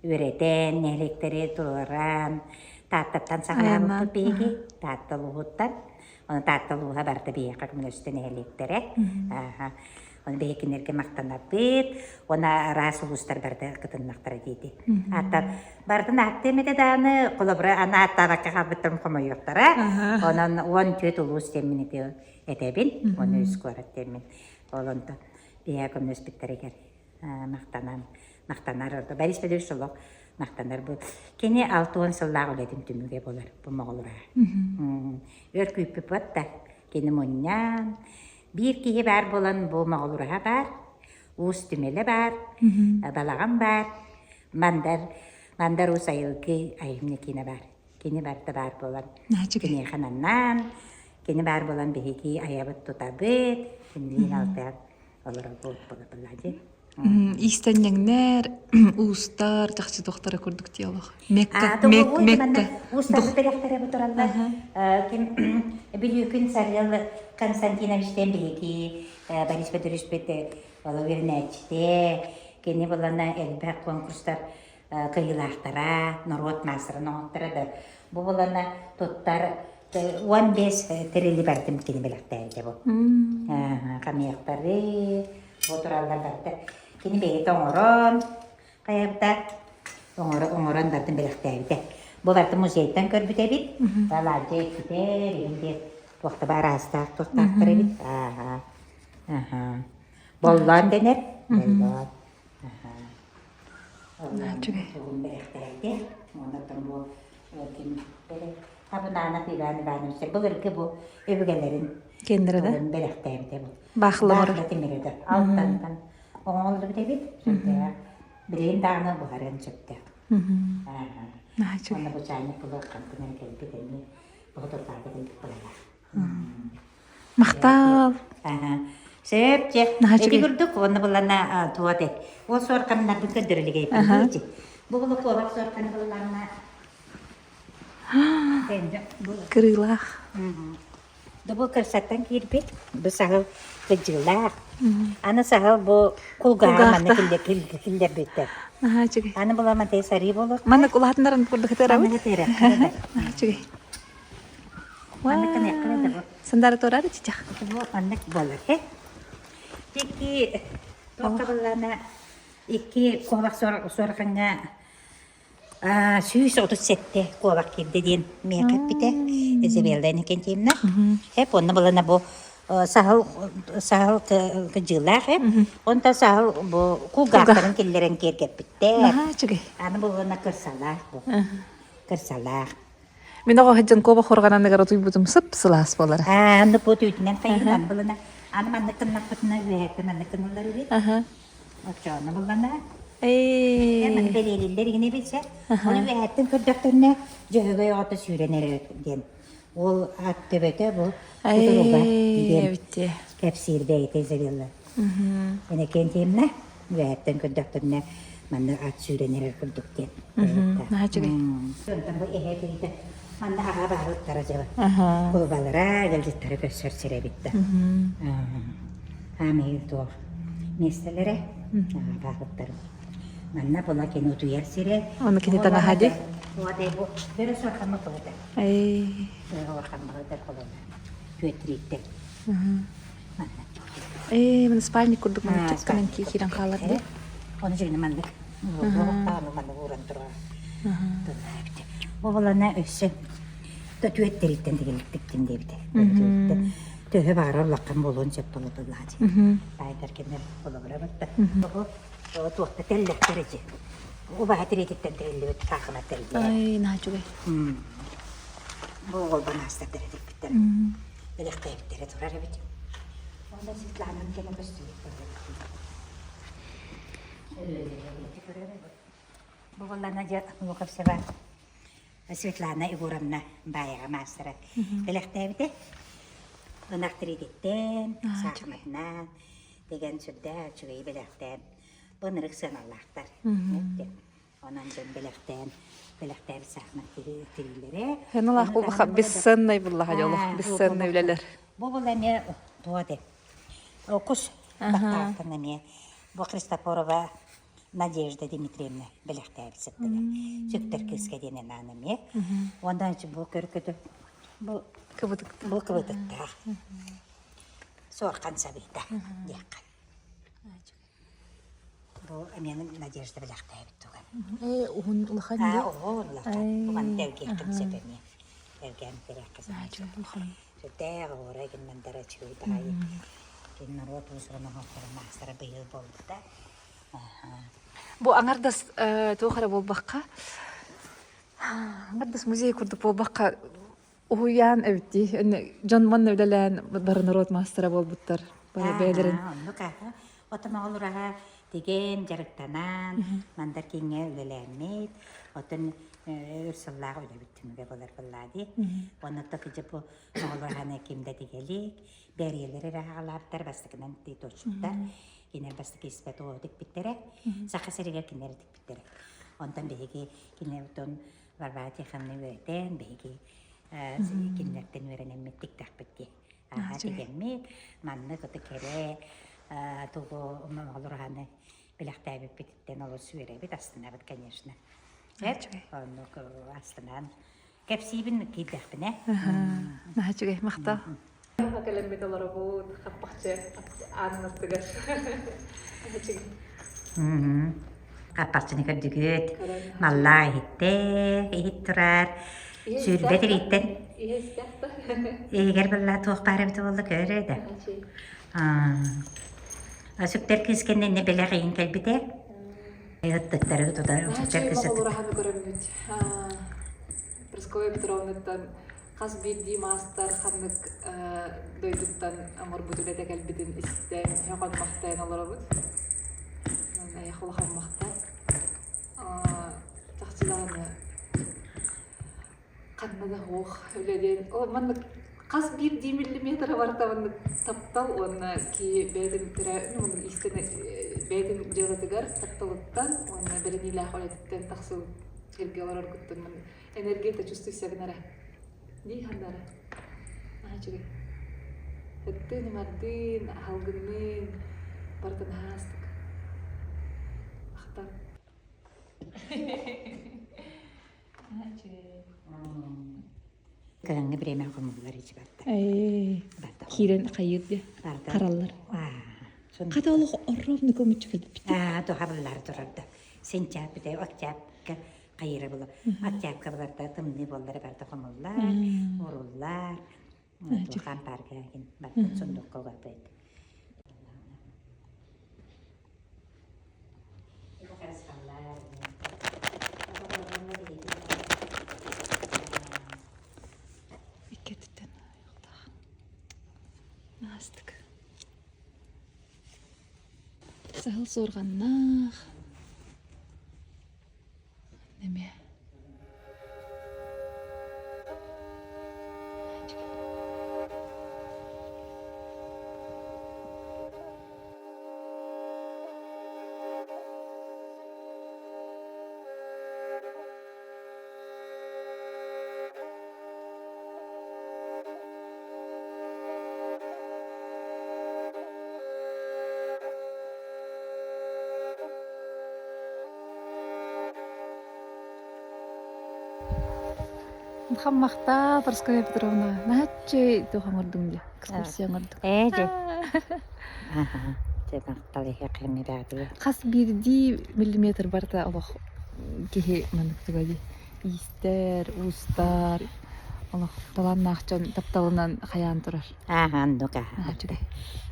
үөрэтэн, нэһилиэктэри туруоран, Тааттаттан саҕалаабыппыт биһиги, Таатта улууһуттан. Ону Таатта улууһа барыта биһиэхэ көмөлөстө нэһилиэктэрэ. Ону биһиги кинилэргэ махтанабыт. Уонна араас улуустар барыта кытыннахтара диэти. Ааттар барытын ааттыам этэ даҕаны, холобура, аны ааттаабакка хаалбыттарым хомойуохтара. Онон 14 улуус диэммин ити этэбин, уонна үс куорат диэммин. Ол онтон биһиэхэ көмөлөспүттэригэр махтанан махтанар ордо Борис Федорович олох махтанар бу кини 60 сыллаах үлэтин түмүгэ буолар бу моҕолураһа өр күүппүт да кини мунньан биир киһи баар буолан бу моҕолураһа баар уус түмэлэ баар балаҕан баар мандар мандар уус айылгы айымньы киинэ баар кини барыта баар буолан киниэхэ анаан кини баар буолан биһиги айабыт тутабыт кинилиин алтыһан олорор буолбула дии Иистэнньэҥнэр, уустар, чахчы туохтара курдук дии олох. Мекка, Мекка. Уустар бэлэхтэрэ бу тураллар. Ким Бүлүүкүн Сарыал Константиновичтен биһиги Борис Петровичпит олох үөрэнээччитэ. Кини булана элбэх конкурстар кыайыылаахтара, норуот маастарын оҥоттара да бу булана туттар 15 тэрили бардым кини бэлэхтээбитэ бу. Хамыйахтары, бу тураллар барыта. Кини бэйэтэ оҥорон, хайабыта оҥорон бардым бэлэхтээбитэ. Бу барыта музейтан көрбүт эбит. Балаадьа эппитэ, билин диэн туохта баар аастаах туохтаахтар эбит. Ааха. Аха. Боллоон дэнэр. Боллоон. Тугун бэлэхтээбитэ. Онтон бу ким Хабынанов Иван Иванович былыргы бу өбүгэлэрин Кендерэ да? бэлэхтээбитэ бу. Баахыллар. Баахыла тимирэ да. Алтантан оҥоһуллубут эбит. Сүрдээх. Билигин даҕаны буһарыан сөптөөх. Онно бу чайник булуох хантан эрэ кэлбит эмиэ боҕотурдаата кэлбит буолалаах. Махтал. Сөп, чэ. Наһаа Ити үчүгэй. курдук уонна буллана туот эт. Ол суорканнарбын көрдөрөлүгэйпин дии. Бу булу куобах суорканы булланна. Бу Кырыылаах. Бу кырсаттан киирбит. Бу саһыл кыдьыылаах. Аны саһыл бу кулгааҕы манна киллэрбиттэр. Наһаа үчүгэй. Аны була мантай сарыы буолуохтаах. Маннык улаатыннаран курдук ытырабыт. Маннык ытыра. Наһаа үчүгэй. Маннык кынайаккара да бу. Сандары туорары чичах. Бу маннык буолар э. Икки туохха буллаана икки куобах суорҕаҥҥа 137 куобах киирдэ диэн миэхэ эппитэ Изабелла Иннокентьевна. Эп онно булана бу саһыл саһыл кыдьыылаах эп. Онтон саһыл бу кулгаахтарын киллэрэн киэргэппиттэр. Наһаа үчүгэй. Аны булана кырсалаах бу. Кырсалаах. Мин оҕо сылдьан куобах хорҕананыгар утуйбутум сып-сылаас буолара. Аа, аны бу түүтүнэн хайыһынан булана. Аны маннык гыннахпытына үөһэттэн маннык гыналлар эбит. Оччоҕуна буллана. Ээ. Маны бэлиэлиллэр игин эбит сэ. Оны үөһэттэн көрдөхтөрүнэ Дьөһөгөй оҕото сүүрэн эрэр диэн. Ол ат төбөтө бу кутуруга диэн кэпсиир бэйэтэ Изабелла. Иннокентьевна үөһэттэн көрдөхтөрүнэ манна ат сүүрэн эрэр курдук диэн. Наһаа үчүгэй. Онтон бу эһэ киһитэ манна аҕа баһылыктара дьэ кулубалара ыалдьыттара көрсөр сирэ эбит да. Аамайы туох миэстэлэрэ аҕа баһылыктара. Манна була кини утуйар сирэ. Ону кини таҥаһа дии. Уодай бу бөрө суорхаммыт кулута. Эй. Бөрө суорхаммыт холуна. Күөттирииттэн. Манна. Ээ, маны спальник курдук маннык чыкканан киирэн хаалар дии. Ону дьиҥинэ маннык уоруохтаҕына маннык ууран турар. Бу булана өссө түөттэриттэн тигиликтиктин диэбитэ. Төһө баҕарар улахан буолуон сөп буолла дии. Баайдар кинилэр холобура барда. Туохта тэллэхтэр ити. Убаһа тириититтэн тигиллибит хаахына тэллэҕэ. Ай, наһаа үчүгэй. Бу оҕолбон аастардара тикпиттэр. Бэлэхтээбиттэрэ турар эбит. Онно Светланам кэлэ көстүбүт Бу буоллана дьэ Луковцева Светлана Егоровна баайаҕа маастара бэлэхтээбитэ. Ынах тириититтэн, саахыматынан деген сүрдээх үчүгэй бэлэхтээн бу ынырык сыаналаахтар. Онон дьон бэлэхтээн бэлэхтээбит саахымат тириилэрэ. Хыналаах бу бесценный буллаха дьолох бесценный үлэлэр. Бу була эмиэ туо де. Кус баттаахтан эмиэ бу Христофорова Надежда Дмитриевна бэлэхтээбит сыттыга. Сүктэр кыыска диэн анаан эмиэ. Уонна бу көркөтө бу Кыбытык. бу кыбытыктаах. Суорхан сабыыта диэххэ. Бу эмиэ Надежда бэлэхтээбит туган. Ээ, уһун улахан дии. Уһун улахан. Туган тэлгиэххин сөп эмиэ. Тэлгээн тирэххэ сөп. Улахан. Сүрдээх оҕура гиннандара үчүгэй баҕайы. Кин норуот уусурун оһохторун маастара быйыл буолбута. Бу аҥардас туох эрэ буолбакка, аҥардас музей курдук буолбакка уһуйаан эбит дии. Дьон манна үлэлээн бары норуот маастара буолбуттар. Бары бэйэлэрин. Оннук аха. Отон оҕолор тигэн, дьарыктанан, мандар кииҥҥэ үлэлээммит. Оттон өр сыллаах үлэбит түмүгэ буолар буоллаа дии. Онно кыдьы бу оҕолор аны ким да тигэлик, бэрийэлэр эрэ аҕалаабыттар, бастакынан тыыточчуттар. Кинилэр бастакы испэт оҕо тикпиттэрэ. Саха сиригэр кинилэр тикпиттэрэ. Онтон биһиги кинилэр Варвара Тихоновна үөрэтэн, биһиги кинилэртэн үөрэнэммит тиктэхпит дии. Ааһа тигэммит, маннык ото кэрэ тугу оҕолор бэлэхтээбиппититтэн олус үөрэбит, астынабыт, конечно. Оннук астынан кэпсиибин киирдэхпинэ. Наһаа үчүгэй, махтал. Кэлэммит олоробут, хаппахчы аанын аттыгар. Хаппахчыны көрдүгүт, маллаа иһиттэ, иһит турар, сүүрбэ тирииттэн. Иһигэр баллаа туох баар эбитэ буолла көрө да. Сүктэр кыыс кэннэ бэлэх иһин кэлбитэ. Ыттыктары тутар сүктэр кыыс Ураһаны көрөммүт. Прасковья Петровнаттан хас биирдии маастар ханнык дойдуттан оҥорбут үлэтэ кэлбитин истэн, сөҕөн-махтайан олоробут. Эйиэхэ улахан махтал. Чахчы даҕаны ханна да суох үлэлиэн ол маннык хас биирдии миллиметрэ барыта маннык таптал уонна киһи бэйэтин төрөө иистэнэ бэйэтин дьыалатыгар тапталыттан уонна бэриниилээх үлэтиттэн тахсыбыт сиргэ олороргуттан энергията чувствуйсабын эрэ дии хандара наһаа үчүгэй ыттыын ымардыын аһалгынныын барытын аһаастык махтал Кыһыҥҥы бириэмэ хомуллар ичи барда. Киирэн хайыыр дии хараллар. Хата олох орровно көмүччү кэлбит. Аа, туһабыллар турарда. Сентябрь бүтэ, октябрьга хайыра була. Октябрьга буларда тымныы буоллара барда хомуллар, уруллар. Тухан парга баттын сундукка угаппыт. Иккититтэн айахтаах. Наастык. Саһыл суорҕаннаах. Неме. Хаммахта, Парасковья Петровна, наһаччы туох оҥордуҥ дии, экскурсия оҥордуҥ. Ээ, дьэ. Дьэ, махтал эһиэхэ эмиэ Хас биирдии миллиметр барыта олох киһи маннык туга дии иистэр, уустар, олох талааннаах дьон тапталынан хайаан турар. Ааһа, оннук ааһа.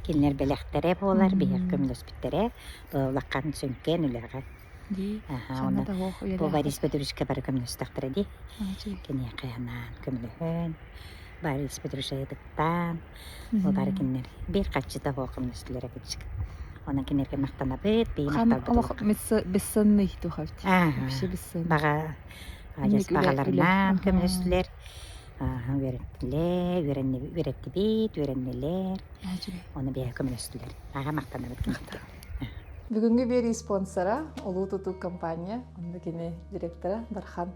Кинилэр бэлэхтэрэ буолар, биһиэхэ көмөлөспүттэрэ. Бу улахан сүҥкэн үлэҕэ. Дии, Аха, саҥа уонна да оһох бу үйэлээх Борис Петровичка бары көмөлөстөхтөрө дии. Үчүгэй. Киниэхэ анаан көмөлөһөн, Борис Петрович ыйытыктаан, ол бары кинилэр биир харчыта суох көмөлөстүлэр эбит. Онон кинилэргэ махтанабыт, биһи Хан махталбыт олох улахан. бессонный туох эбит. Ааһа, Вообще бесценный. баҕа адьас Инник үлэ, үлэ. баҕаларынан Аха. көмөлөстүлэр. Ааһа, үөрэттилэр, үөрэттибит, үөрэннилэр. Үчүгэй. Оны биһиэхэ көмөлөстүлэр. Аҕа махтанабыт кинилэргэ. Бүгүҥҥү биэрии спонсора Улуу Тутуу компания, онно кини директора Дархан.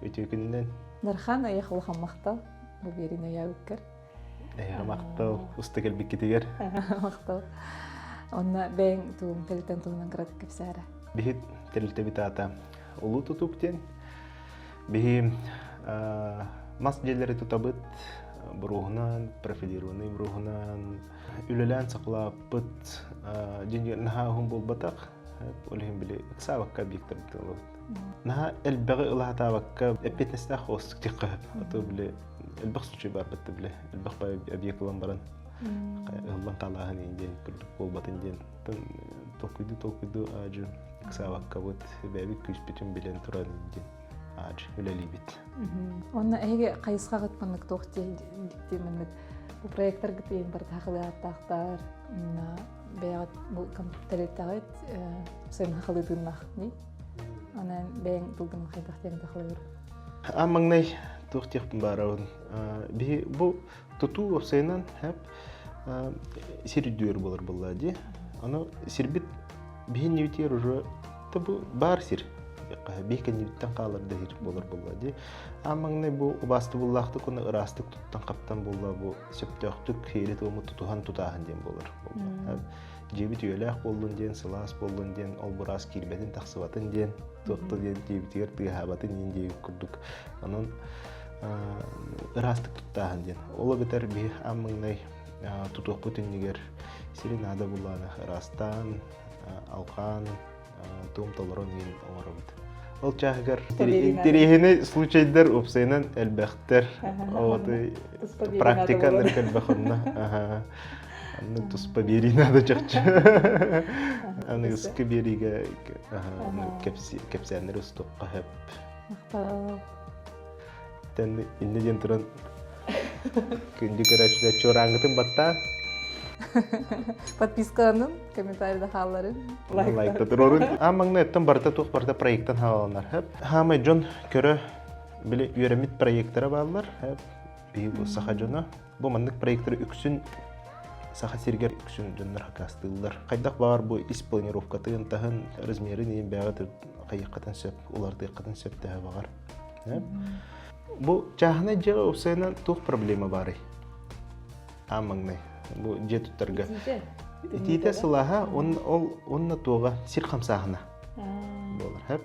Үтүө күнүнэн. Дархан, эйиэхэ улахан махтал. Бу биэриини өйөөбүккэр. Эйиэхэ махтал, уста кэлбиккитигэр. Махтал. Онно бэйэҥ тугун тэрилтэн туһунан кыратык кэпсээрэ. Биһи тэрилтэбит аата Улуу Тутуук диэн. Биһи мас дьиэлэри тутабыт буруоһунан, профилированный буруоһунан, үлэлээн саҕалаабыт дьиҥ наһаа уһун буолбатах. Ол иһин били ыксаабакка объектарбытын ылабыт. Наһаа элбэҕи ылаатаабакка эппиэтинэстээх оҕустук диэххэ сөп. А то били элбэх случай баар битта били элбэх объект ылан баран ыһыллан хаалааһын иһин диэн курдук буолбатын диэн толкуйду толкуйду аадьы ыксаабаккабыт бэйэбит күүспүтүн билэн туран диэн аадьы үлэлиибит. Онно эһиги хайысхаҕыт маннык туох дьикти маннык бу проекттаргыт иһин барыта хахылыааттаахтар бэйэҕит бу тэрилтэҕит сайын хахылыытыыннаах дии Онон бэйэҥ тылгын хайдах диэн тахалыыр? Аан маҥнай туох диэхпин баарабын. Биһи бу тутуу уопсайынан хэп сир үрдүгэр буолар буолла дии. Аны сирбит биһи иннибитигэр уже бу баар сир. Биһи кэннибиттэн хаалар да сир буолар буолла дии. Аан маҥнай бу убаастабыллаахтык уонна ыраастык туттан-хаптан буолла бу сөптөөхтүк сиэри-туому тутуһан тутааһын диэн буолар буолла. Дьиэбит үйэлээх буоллун диэн, сылаас буоллун диэн, ол быраас киирбэтин, тахсыбатын диэн, туохта диэн дьиэбитигэр тыаһаабатын диэн диэбит курдук. Онон ыраастык туттааһын диэн. Ол эбэтэр биһи аан маҥнай тутуохпут иннигэр сири наада буллааны ыраастаан, алҕаан, туом толорон иин оҥоробут. Ол чааһыгар интэриэһинэй случайдар уопсайынан элбэхтэр. Вот практика аннык элбэх онно. Аннык туспа биэрии надо чахчы. Аныгыскы биэриигэ кэпсээннэри устуохха сөп. Тэн иннэ диэн туран күндү көрөөччүлэр чуораангытын баттаа. Подпискаланын, комментарийда хаалларын. Лайкта турорун. Аан маҥнай оттон барыта туох барыта проекттан хааланар. Хаамай дьон көрө били үөрэммит проекттара бааллар. Биһи бу саха дьоно. Бу маннык проекттары үксүн саха сиригэр үксүн дьоннор хакастыыллар. Хайдах баҕар бу ис планировкатын, таһын, размерин иин бэҕэ хайыаххытын сөп, улардыаххытын сөп төһө баҕар. Бу чааһынай дьиэҕэ уопсайынан туох проблема баарый? Аан маҥнай бу дьиэ туттарга. Итиитэ сылааһа, он, ол онно туоҕа сир хамсааһына буолар. Хэп.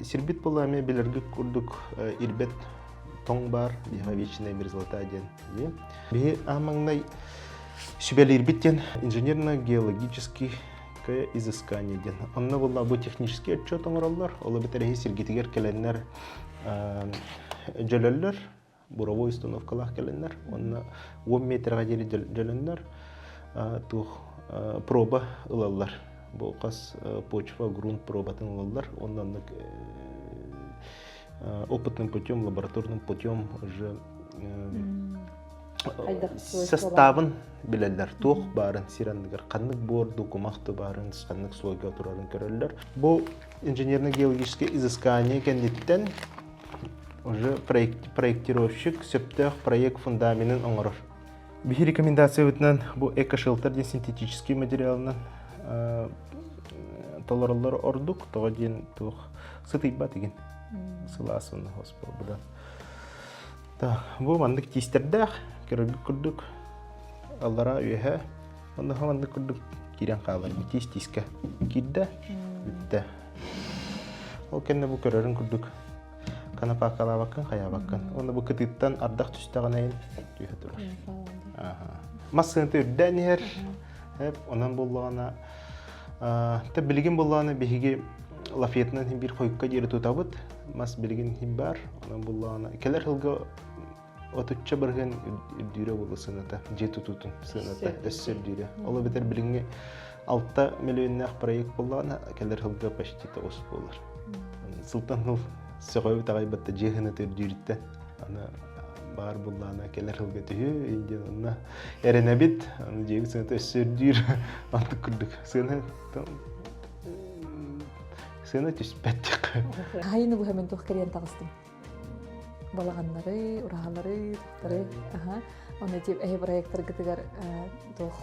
Сирбит буолла эмиэ билэргит курдук ирбэт тоҥ баар, биһиэхэ вечная мерзлота диэн. Биһи аан маҥнай сүбэлиирбит диэн инженерно-геологический изыскание диэн. Онно буолла бу технический отчет оҥороллор, ол эбэтэр эһи сиргитигэр кэлэннэр дьөлөллөр, буровой установкалаах кэлэннэр, уонна 10 метрга диэри дьөлөннөр туох проба ылаллар. Бу хас почва, грунт пробатын ылаллар, уонна оннук опытным путем, лабораторным путем уже составын билэллэр. Туох баарын сир анныгар, ханнык буорду, кумахты баарын, ханнык слойга турарын көрөллөр. Бу инженерно-геологическое изыскание кэнниттэн уже проектировщик сөптөөх проект фундаменын оҥорор. Биһи рекомендациябытынан бу экошелтер диэн синтетический материалынан толороллор ордук, тоҕо диэн туох сытыйбат игин сылаас уонна хоспорбудан. Бу маннык тиистэрдээх, көрөргүт курдук аллараа үөһэ, онно маннык курдук киирэн хаалар. Тиис тиискэ киирдэ, бүттэ. Ол кэннэ бу көрөрүн курдук. Конопакалаабаккын, хайаабаккын. Уонна бу кытыыттан ардах түстэҕинэ түһэ турар. Мас сыаната үрдээн иһэр. Онон буоллаҕына Та билигин буоллаҕына биһиги лафетынан биир хойукка диэри тутабыт. Мас билигин иһин баар. Онон буоллаҕына кэлэр сылга отучча бырыһыан үрдүүрэ буолла сыаната, дьиэ тутуутун сыаната өссө үрдүүрэ. Ол эбэтэр билиҥҥи 6 миллионнаах проект буоллаҕына кэлэр сылга почти тоҕус буолар. Сылтан сыл сөҕөбүт аҕай батта дьиэ сыаната үрдүүрүттэн аны баар буоллаҕына кэлэр сылга түһүө диэн онно эрэнэбит. Аны дьиэбит сыаната өссө үрдүүр. Онтук курдук сыана сыана түспэт диэххэ. Хаһайыны быһа мин туох кэриэн таҕыстым. Балаҕаннары, ураһалары, туохтары, аха. Оны тип эһи проекторгытыгар туох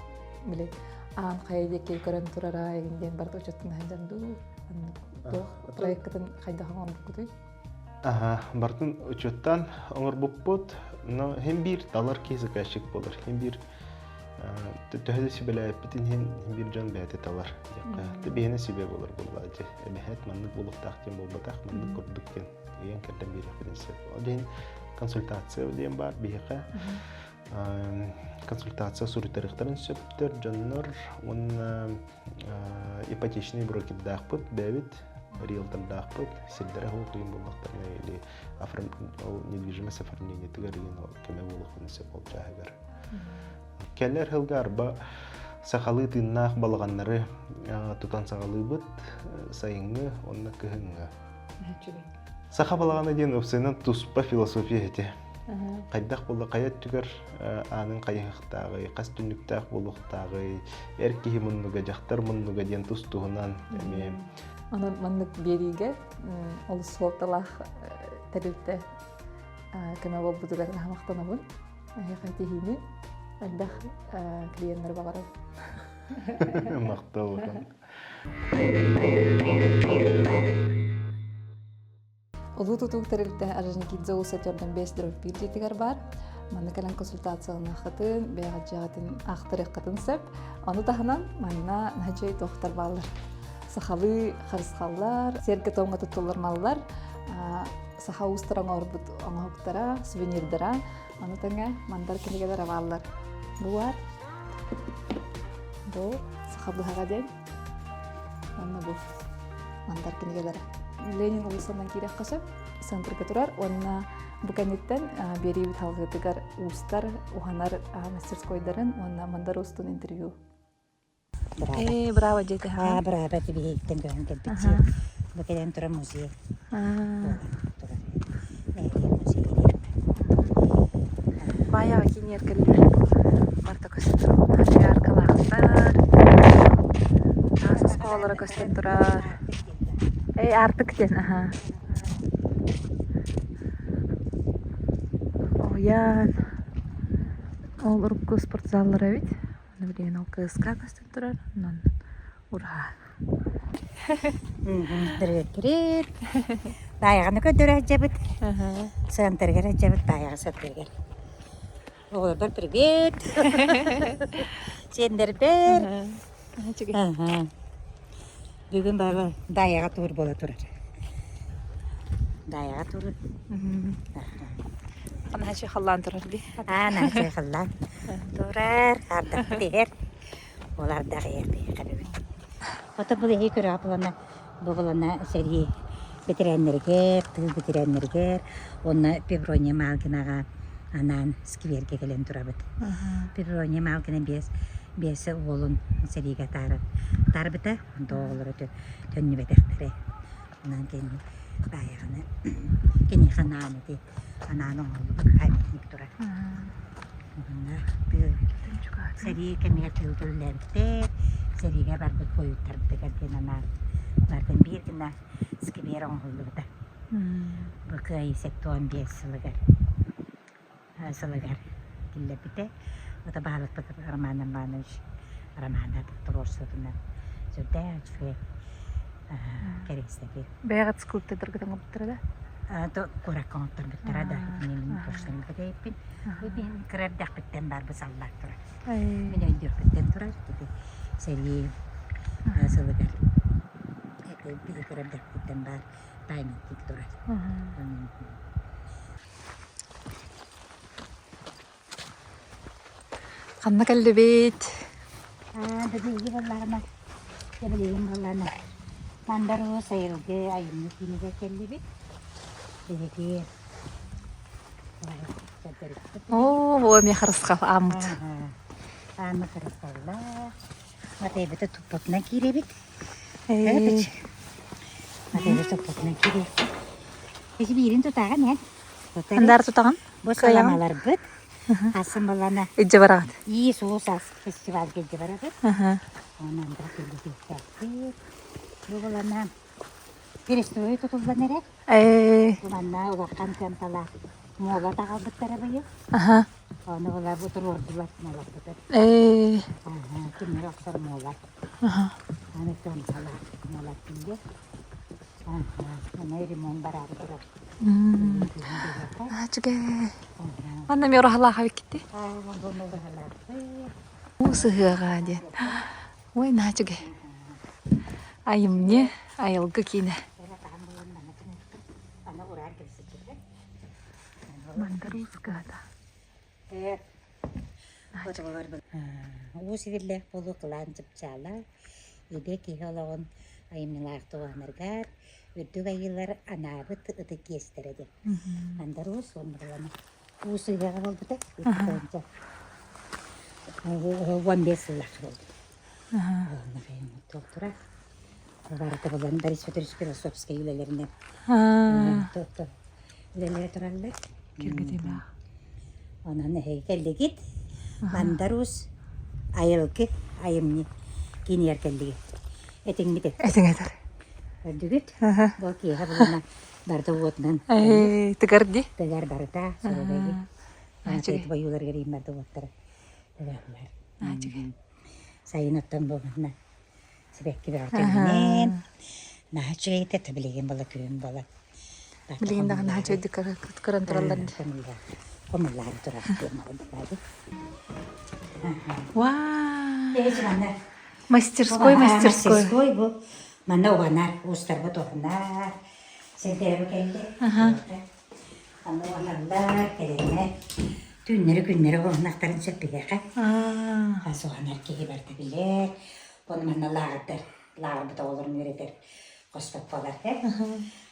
били аан хайа диэки көрөн турара эгин диэн барыта учуттан сылдьан дуу туох проекткытын хайдах оҥорбуккутуй? Аха, бартын учуттан оҥорбуппут, но хин биир талар киһи заказчик буолар. Хин биир төһө да сүбэлээппитин иһин биир дьон бэйэтэ талар. Диэххэ. Биһиэнэ сүбэ буолар буоллаҕа дьэ. Эбэһээт маннык буолуохтаах диэн буолбатах, маннык курдук диэн ыйан кэрдэн биэриэхпитин сөп. Ол иһин консультация диэн баар биһиэхэ. Консультация суруйтарыахтарын сөптөр дьоннор уонна ипотечный брокердаахпыт бэйэбит риэлтордаахпыт сирдэрэ суох буоллахтарына или ол недвижимость оформлениетыгар игин көмө буолуохпун сөп ол чааһыгар. Кэлэр сылга арба сахалыы тыыннаах балаҕаннары тутан саҕалыыбыт сайыҥҥы уонна кыһыҥҥы. Саха балаҕана диэн уопсайынан туспа философия этэ. Хайдах буолла хайа өттүгэр аанын хайыһыахтааҕый, хас түннүктээх буолуохтааҕый, эр киһи муннуга, дьахтар муннуга диэн тус-туһунан эмиэ. Онон маннык биэриигэ олус суолталаах тэрилтэ көмө буолбутугар наһаа махтанабын. Эһиэхэ тиһиини элбэх клиеннэр баҕарабын. Махтал. Улуу тутуу тэрилтэ Орджоникидзе уулусса төрдөн 5 дробь биир дьиэтигэр баар. Манна кэлэн консультацияланыаххытын, бэйэҕит дьиэҕитин аахтарыаххытын сөп. Ону таһынан манна наһаа туохтар бааллар. Сахалыы харысхаллар, сиэргэ-туомҥа туттуллар маллар, саха уустара оҥорбут оҥоһуктара, сувенирдара, ону тэҥэ мандар кинигэлэрэ бааллар. Бу баар. Бу саха быһаҕа диэн. Уонна бу мандар кинигэлэрэ. Ленин уулуссанан киириэххэ сөп. Центрга турар уонна бу кэнниттэн биэриибит халҕыытыгар уустар уһанар мастерскойдарын уонна мандар уустун интервью Ээ, браво диэтэ. Аа, браво тибиһиттэн көһөн кэлбит сир. Бу кэлэн турар музей. Буолан турар. Нэһилиэк музейа диэххэ. Баайаҕа киинигэр кэллилэр. Барыта көстөн турар. Аркалаахтар. Таас оскуолалара көстөн турар. Эй, Аартык диэн, аха. Уһуйаан. Ол урукку спортзаллара эбит. Аны билигин ол КСК көстөн турар, онон ураһа. Привет, привет. Таайаҕаны көрдөрө сылдьабыт. Сыантарыгар сылдьабыт, таайаҕа сыантарыгар. Оҕолорбор привет. Сиэннэрбэр. Бүгүн баба Даайаҕа туур буола турар. Даайаҕа туур. Наһаа халлаан турар дии. Аа, наһаа халлаан турар. Ардахпыт иһэр. Ол ардах иһэр биһиэхэ бүгүн. Ото бу эһи көрөҕө булана бу булана сэрии бэтэрээннэригэр, тыыл бэтэрээннэригэр уонна Певрония Малгинаҕа анаан сквергэ кэлэн турабыт. Певрония Малгина биэс биэс уолун сэриигэ атаарар атаарбыта, онто оҕолоро төннүбэтэхтэрэ. Онон кини баайаҕаны киниэхэ анаан ити анаан оҥоһуллубут памятник турар. Уонна тыыл сэрии кэмигэр тыылга үлэлээбиттэр, сэриигэ барбыт буойуттарбытыгар диэн анаан барытын биир гына сквер оҥоһуллубута. Бу Кыайыы 75 сылыгар сылыгар киллэрбитэ. Ото баһылыкпыт Роман Романович Романов туруорсуутунан сүрдээх үчүгэй кэриэстэбил. Бэйэҕит скульптордаргыт оҥорбуттара да? Куоракка оҥотторбуттара да итини мин көрсөн билбэтэйиппин. Бу мин кыра эрдэхпиттэн баар бу саллаат турар. Мин өйдүөхпүттэн турар ити сэрии сылыгар ити кыра эрдэхпиттэн баар памятник турар. Ханна кэллибит? Биһиги буоллаҕына, билигин буоллаҕына Мандар Уус айылгы айымньы киинигэр кэллибит. Биһиги Оо, бу эмиэ харысхал ааммыт. Ааммыт харысхаллаах. Матайбыты туппутунан киирэбит. Матайбы туппутунан киириэхпит. Ити биирин тутаҕын эн. Андар тутаҕын? Бу саламаларбыт. Асан балана. Илдьэ бараҕыт. Иис уус ас фестивальга илдьэ барабыт. Онон да киллэтиэхтээхпит. Бу балана перестрой тутуллан эрэр. Ээ. Манна улахан кыамталаах муола таҕалбыттара быйыл. Аха. Ону була бу туруордулар муолаппытын. Ээ. Аха, тимир охсор муола. Аха. Аны кыамталаах муола тиийэ. Аха, аны ремонт бараары турар. Үчүгэй. Манна эмиэ ураһалаах эбиккит Аа, бу ураһалаахпыт. Уу сыһыаҕа диэн. Ой, наһаа үчүгэй. Айымньы, айылгы киинэ. Мандар Уус кыһата. Уус ивиллээх буолуу кылаан чыпчаала, идэ киһи олоҕун айымньылаах туһанарыгар үрдүк айыылар анаабыт ытык иэстэрэ диэн. Мандар Уус уонна булана уус ыһыаҕа буолбута 15 сыллаах буолбут. Туох Барыта булан Борис Петрович философскай үлэлэринэн үлэлэри тураллар. Киргитимээх. Онон эһиги кэллигит. Мандар Уус айылгы айымньы киинигэр кэллигит. Этиҥмит эттэ. Этиҥ этэр. Көрдүгүт? Бу киэһэ булана барыта уотунан Тыгар ди. тыгар барыта суругайы. Бойууларыгар иин барда уоттара тыгаллар. Сайын оттон буолана сибэкки бөҕөтө үүнэн наһаа үчүгэй этэ билигин була күһүн буола Билигин даҕаны наһаа үчүгэйдик көрөн тураллар хомуллаары турар Вау! Мастерской, мастерской. Мастерской бу манна уһанар, уустарбыт уһанар. Сэнтээбэ кэллэ. Аны уһаналлар, кэлэннэр. Түүннэри күннэри уһанахтарын сөп биһиэхэ. Хас уһанар киһи барыта билэр. Ону манна лааҕырдар, лааҕырбыт оҕолорун үөрэтэр хостор буолар э.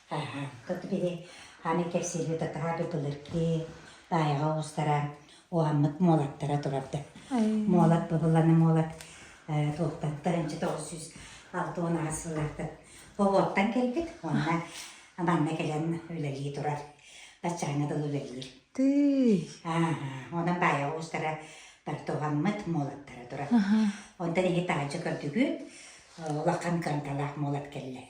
Аха, тут биһи аны кэпсиирбит атаһа былыргы баайаҕа уустара уһаммыт муолаттара турарда. Муолат быбыланы муолат туохтан 1968 сыллаахтан Бобуоттан кэлбит уонна манна кэлэн үлэлии турар. Баччааҥҥа дылы үлэлиир. Тыый. Онон баайа уустара бартуһаммыт муолаттара турар. Онтон иһи таһырдьа көрдүгүт, улахан кыранталаах муолат кэллэ.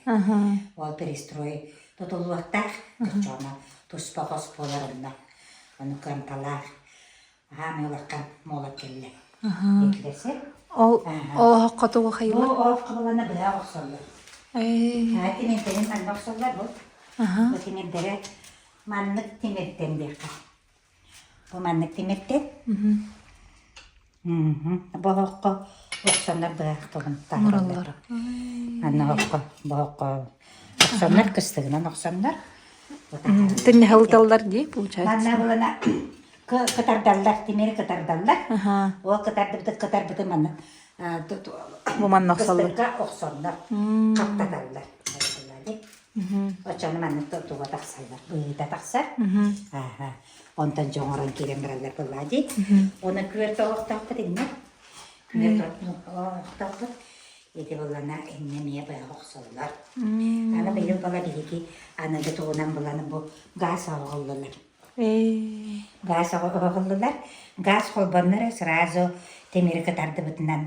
Ол перестрой тутуллуохтаах, чочооно туспа хос буолар онно. Ону кыранталаах аһаамай улахан муолат кэллэ. Диэтилэрсэ. Ол ол оһоххо тугу Бу хайыылар? оһоххо булана быһа охсоллор. Ээ. Тимирдэрин манна охсоллор бу. Бу тимирдэрэ маннык тимиртэн диэххэ. Бу маннык тимиртэн. Бу оһоххо охсоннор быһах тылын таһаараллар. Манна оһоххо, бу оһоххо охсоннор, кыстыгынан охсоннор. Тынньаһылыталлар дии, получается. Манна булана кытардаллар, тимири кытардаллар. Ол кытардыбыты кытарбыты манна Бу манна охсоллор. кыстыкка охсоннор, хаптаталлар. Оччону маннык туга тахсаллар, быһыыта тахсар. Онтон дьон оҥорон киирэн бараллар буоллаа дии. Уонна күөрт оһохтоохпут иннэ. Күөрт оһохтоохпут. Ити буоллана иннэ эмиэ быһа охсоллор. Аны быйыл була биһиги аныгы тугунан булан бу газ оһоҕоллулар. Газ оһоҕоллулар. Газ холбоннор сразу тимири кытардыбытынан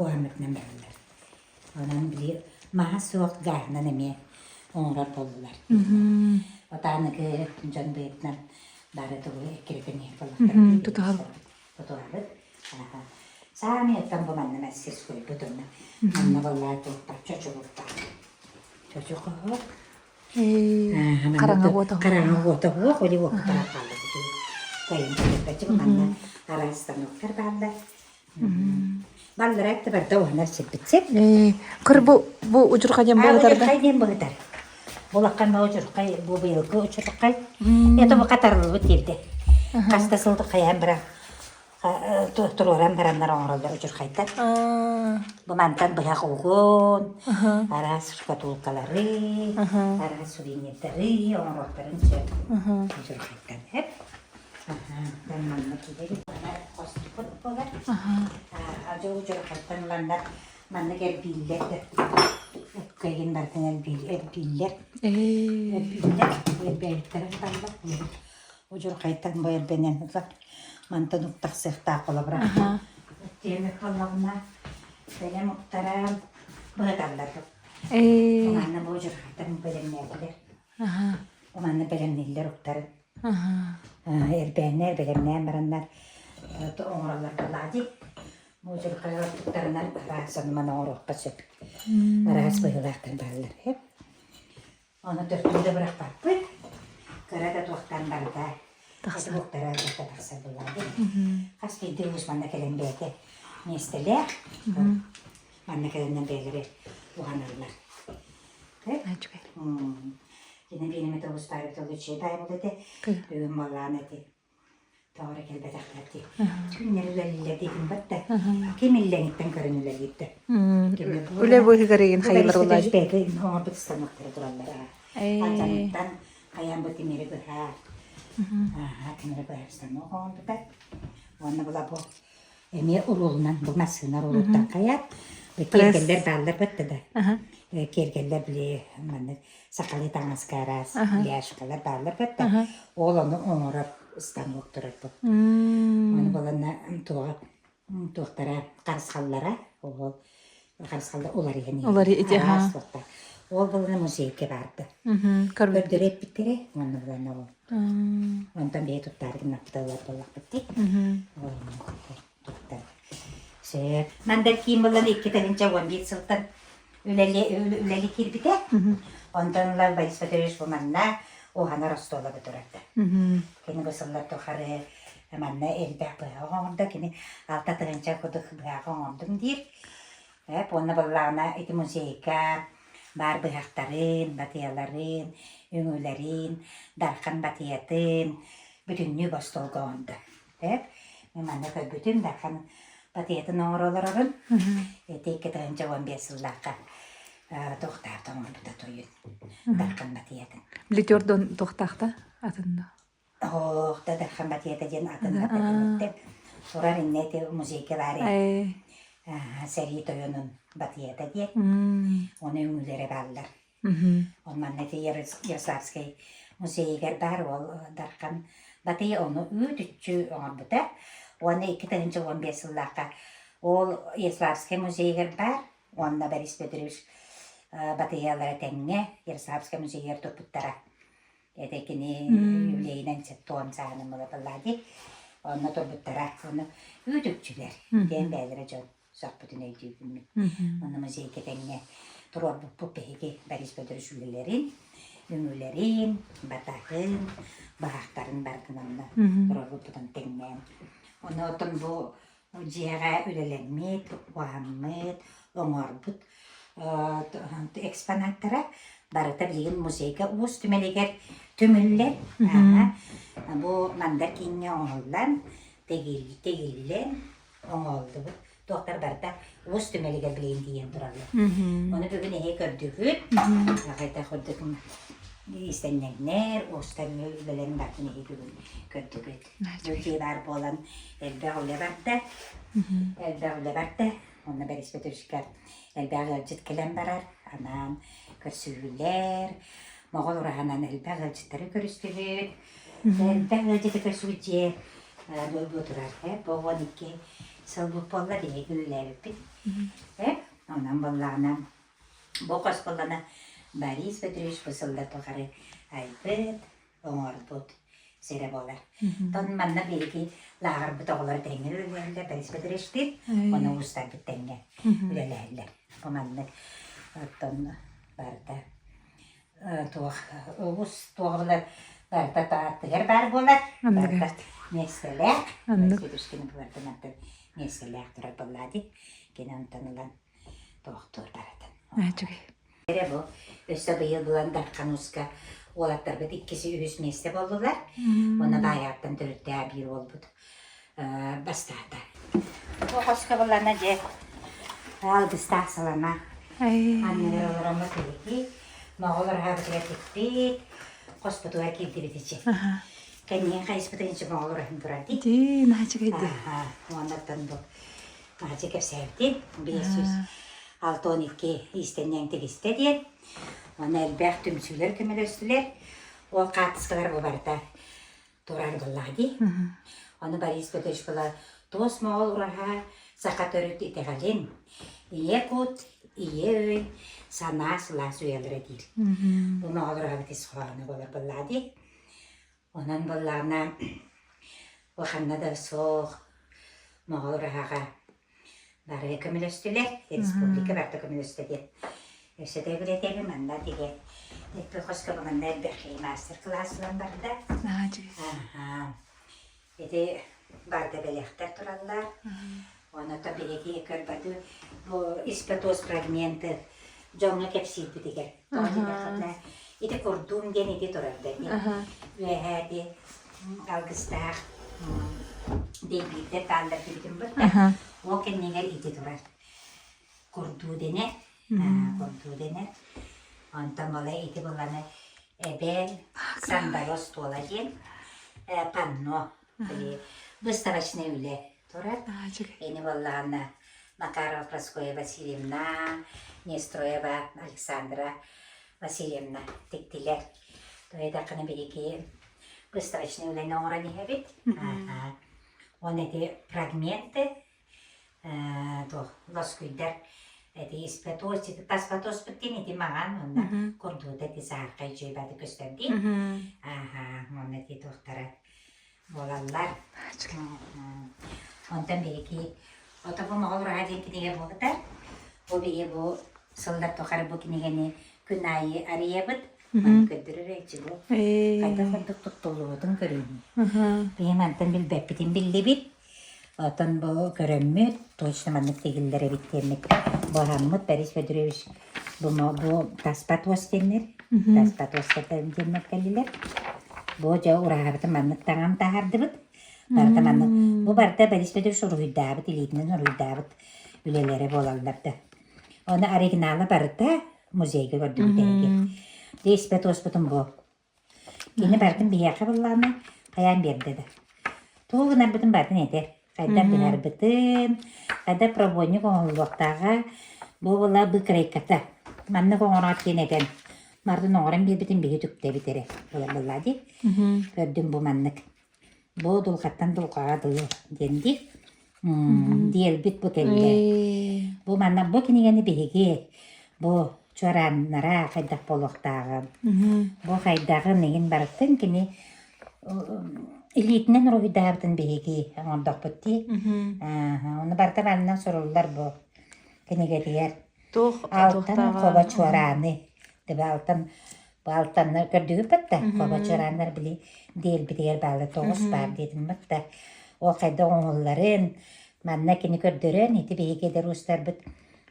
уһаммытынан бараллар. Онон били маһа суох гааһынан эмиэ оҥорор буоллулар. Отааныгы дьон быһыытынан бары тугу эккирэтэн иһэр буоллахтар. Тутуһабыт. Тутуһабыт. Саамай оттон бу манна мастерскойбут онно. Манна буоллаа туохтар чочугуттар. Чочу хоһуок. Хараҥа уота Хараҥа уота суох, или уокка хаалла. Кайын кэлбэччи манна араас станоктар бааллар. Баллара этте барда уһанар сирбитсик. Кыр бу бу удьурхай диэн быһытар да? Удьурхай диэн быһытар. Булаккан бу удьурхай, бу быйылгы удьурхай. Это бу катарылыбыт диэбитэ. Хаста сыл хайаан бара. Туруоран бараннар оҥороллор удьурхайдар. Бу мантан быһах угун, араас шкатулкалары, араас сувенирдары оҥоруохтарын сөп. Удьурхайтан эп. Манна киирэр хоступут буолар. Удьурхайтан ыланнар маннык эрбииллэр да укка игин барытын эрбииллэр. Эрбииллэр. Эрбээбиттэрин таллар. Удьурхайтан бу эрбэнэн ылар. Мантан уктахсыахтаах холобура. Тиэмэ буоллаҕына бэлэм уктара быһыталлар. Манна бу удьурхайтан бэлэмнээтилэр. Манна бэлэмнииллэр уктарын. Эрбээннэр бэлэмнээн бараннар оҥороллор буоллаҕа дии. Мудьурхай ордуктарынан араас онуман оҥоруохха сөп. Араас быһыылаахтар бааллар. Ону төрдүн да бырахпаппыт. Кыра да туохтан барыта Тахсар. Туохтара барыта тахсар буоллаҕа. Хас биирдии уус манна кэлэн бэйэтэ миэстэлээх. Манна кэлэннэр бэйэлэрэ уһаналлар. Үчүгэй. Кини биир эмэ уус баайбыт ол үчүгэй баай буолуо этэ. Бүгүн буоллаҕына ити Тоҕо эрэ кэлбэтэхтэр дии. Түүннэри үлэлииллэр диэтим да. Ким иллэҥиттэн көрөн үлэлиир да. Үлэ быыһыгар игин хайылар буоллаа дии. Бэйэтэ оҥорбут станоктара тураллар. Алдьаныттан хайаан бу тимири быһаар. Тимири быһар станок оҥорбута. Уонна була бу эмиэ уруулунан бу массыына уруулуттан хайаат. Киэргэллэр бааллар бытта да. Киэргэллэр били маннык сахалыы таҥаска араас бляшкалар бааллар бытта. Ол ону оҥорор станок турар бу. Ону буланна туоҕа туохтара харысхаллара ол харысхаллар уларыйан Уларый араас туохтар. Ол булана музейга барды. Көрдөрө эппиттэрэ уонна булана ол. Онтон бэйэ туттаары гыннахпыталар буоллахпыт дии. Туттар. Сөп. Мандар киин булан 2011 сылтан үлэли киирбитэ. Онтон ыла Борис Петрович бу манна уһанар остуолага турарда. Кини бу сыллар тухары манна элбэх быһах оҥордо. Кини 6 тыһыынча курдук быһах оҥордум диир. Эп уонна буоллаҕына ити музейга баар быһахтарын, батыйаларын, үҥүүлэрин, Дархан батыйатын бүтүннүү бостуолга оҥордо. Эп мин манна көрбүтүм Дархан батыйатын оҥоро олорорун. Ити 2015 сыллаахха туохтаах оҥорбута тойун Дархан батыйатын. Литердон туохтаахта атын Оох да Дархан батыйата диэн атын батыйатын турар иннэ ити музейга баар сэрии тойонун батыйата диэн ону үҥүүлэрэ бааллар. Ол манна ити Ярославскай музейыгар баар ол Дархан Батыйа ону үүт-үччү оҥорбута. Уонна 2015 сыллаахха ол Ярославскай музейыгар баар уонна Борис Петрович Батыйалара тэҥҥэ Ярославскай музейыгар турбуттара. Это кини юбилейынан сеттуон сааһынан буолаталлаа дии. Онно турбуттара. Ону үүт-үкчүлэр диэн бэйэлэрэ дьон сөхпүтүн өйдүүбүн мин. Онно музейга тэҥҥэ туруорбуппут биһиги Борис Федорович үлэлэрин, үҥүүлэрин, батаһын, баһахтарын барытын онно туруорбуппутун тэҥнээн. Ону оттон бу дьиэҕэ үлэлэммит, уһаммыт, оҥорбут экспонаттара барыта билигин музейга уус түмэлигэр түмүллэр. Бу мандар кииҥҥэ оҥоһуллан, тигиллэн оҥоһуллубут туохтар барыта уус түмэлигэр билигин тиийэн тураллар. Ону бүгүн эһи көрдүгүт. Хайдах курдук иистэнньэҥнэр, уустар үлэлэрин барытын эһи бүгүн көрдүгүт. Дьиэ баар буолан элбэх үлэ барда. Элбэх үлэ барда. Онно Борис Петровичка элбэх ыалдьыт кэлэн барар. Анаан көрсүһүүлэр, Моҕол ураһанан элбэх ыалдьыттары көрүстүбүт. Элбэх ыалдьыты көрсүбүт дьиэ бу турар. Бу 12 сыл буолла биһиги үлэлээбиппит. Онон буоллаҕына бу хос буоллаҕына Борис Петрович бу сыллар тухары айбыт, оҥорбут сирэ буолар. Тон манна биһиги лааҕырбыт оҕолоро тэҥҥэ үлэлэһэллэр, Борис Петровичтыын, ону уустарбыт тэҥҥэ үлэлэһэллэр. Бу маннык оттон барыта туох уус туоҕулар барыта аттыгар баар буолар, барыта миэстэлээх, Борис Петрович кини булартан миэстэлээх турар буоллаа дии. Кини онтон ылан туохтуур барытын. Үчүгэй. Эрэ бу өссө быйыл булан Дархан Ууска уолаттарбыт иккиси үһүс миэстэ буоллулар. Уонна Баайааттан төрүттээх биир уолбут. Бастаата. Бу хоско буллана дьэ алгыстаах салама. Анныгар олороммут биһиги моҕол ураһаабытыгар тикпит, хоспутугар киирдибит ичи. Кэнниин хайыспытын ичи моҕол ураһын турар дии. Дии, наһаа Аха, уоннаттан бу наһаа кэпсээбитин 562 иистэнньэҥ тигистэ диэн. Уонна элбэх түмсүүлэр көмөлөстүлэр. Ол хаартыскалар бу барыта турар буоллаҕа дии. Ону Борис Петрович была туос моҕол ураһа саха төрүт итэҕэлин, ийэ кут, ийэ өй, санаа сылаас уйалара диир. Бу моҕол ураһабыт ис хоһооно буолар буоллаҕа дии. Онон буоллаҕына ханна да суох моҕол ураһаҕа Бары көмөлөстүлэр, республика барыта көмөлөстө диэн. Өссө да билэтэбин манна тигэ эппи хоско манна элбэх мастер-класс ылан барда. Аха. Ити барда бэлэхтэр тураллар. Оното биһиги көрбөтү бу испэтос фрагменты дьоҥҥо кэпсиирбитигэр. Тоҕо диэтэххинэ ити курдуум диэн ити турар да Үөһээ ити алгыстаах дэйбиирдэр бааллар дибитим бытта. Ол кэннигэр ити турар. Курдуу дэнэр. Курдуу дэнэр. Онтон балай ити буланы эбээн сандалы остуола диэн панно выставочный үлэ турар. Ини буоллаҕына Макарова Прасковья Васильевна, Нестроева Александра Васильевна тиктилэр. Туойдаххына биһиги выставочный үлэни оҥорон иһэбит. Уонна ити фрагменты туох лоскуйдар эти испэтос таспатоспут диэн ити маҥан уонна курдуута ити саархай үчүгэй бады көстөр дии. Аха, уонна ити туохтара буолаллар. Онтон биһиги ото бу Моҕол ураһа диэн кинигэ буолбута. Бу биһи бу сыллар тухары бу кинигэни күн аайы арыйабыт. Маны көрдөрөр эчи бу. Хайдах курдук туттуллубутун көрүҥ. Биһи мантан билбэппитин биллибит. Оттон бу көрөммүт, точно маннык тигиллэр эбит диэммит буоһаммыт Борис Федорович бу, бу таспа туос диэннэр, таспа туостар диэннэр кэллилэр. Бу дьэ ураһабытын маннык таҥан таһаардыбыт. Барыта маннык. Бу барыта Борис Федорович уруһуйдаабыт, илиитинэн уруһуйдаабыт үлэлэрэ буолаллар да. Оны оригинала барыта музейга көрдүбүт эһиги. Испэ туоспутун бу Кини барытын биһиэхэ буллаҕына, хайаан биэрдэ да. Тугу гынарбытын барытын этэр. Хайдах гынарбытын, хайдах пробойник оҥоһуллуохтааҕа, бу була быкрайката. Маннык оҥороот диэн этэн, барытын оҥорон биэрбитин биһи түктэбит эрэ. Буолар буоллаа дии. Көрдүм бу маннык. Бу дулҕаттан дулҕаҕа дылы диэн дии. Диэлбит бу кэллэ. Бу манна бу кинигэни биһиги бу чуорааннара хайдах буолуохтааҕын, бу хайдаҕын иһин барытын кини илиитинэн уруһуйдаабытын биһиги оҥордохпут дии. Ону барыта манна суруллар бу кинигэтигэр. Туох Алтан хобо чуорааны Төбө алтан бу алтаннар көрдүгүт да хобо чуорааннар били диэлбитигэр баалла тоҕус баар диэтим да ол хайдах оҥоһулларын манна кини көрдөрөн ити биһиги эдэр уустарбыт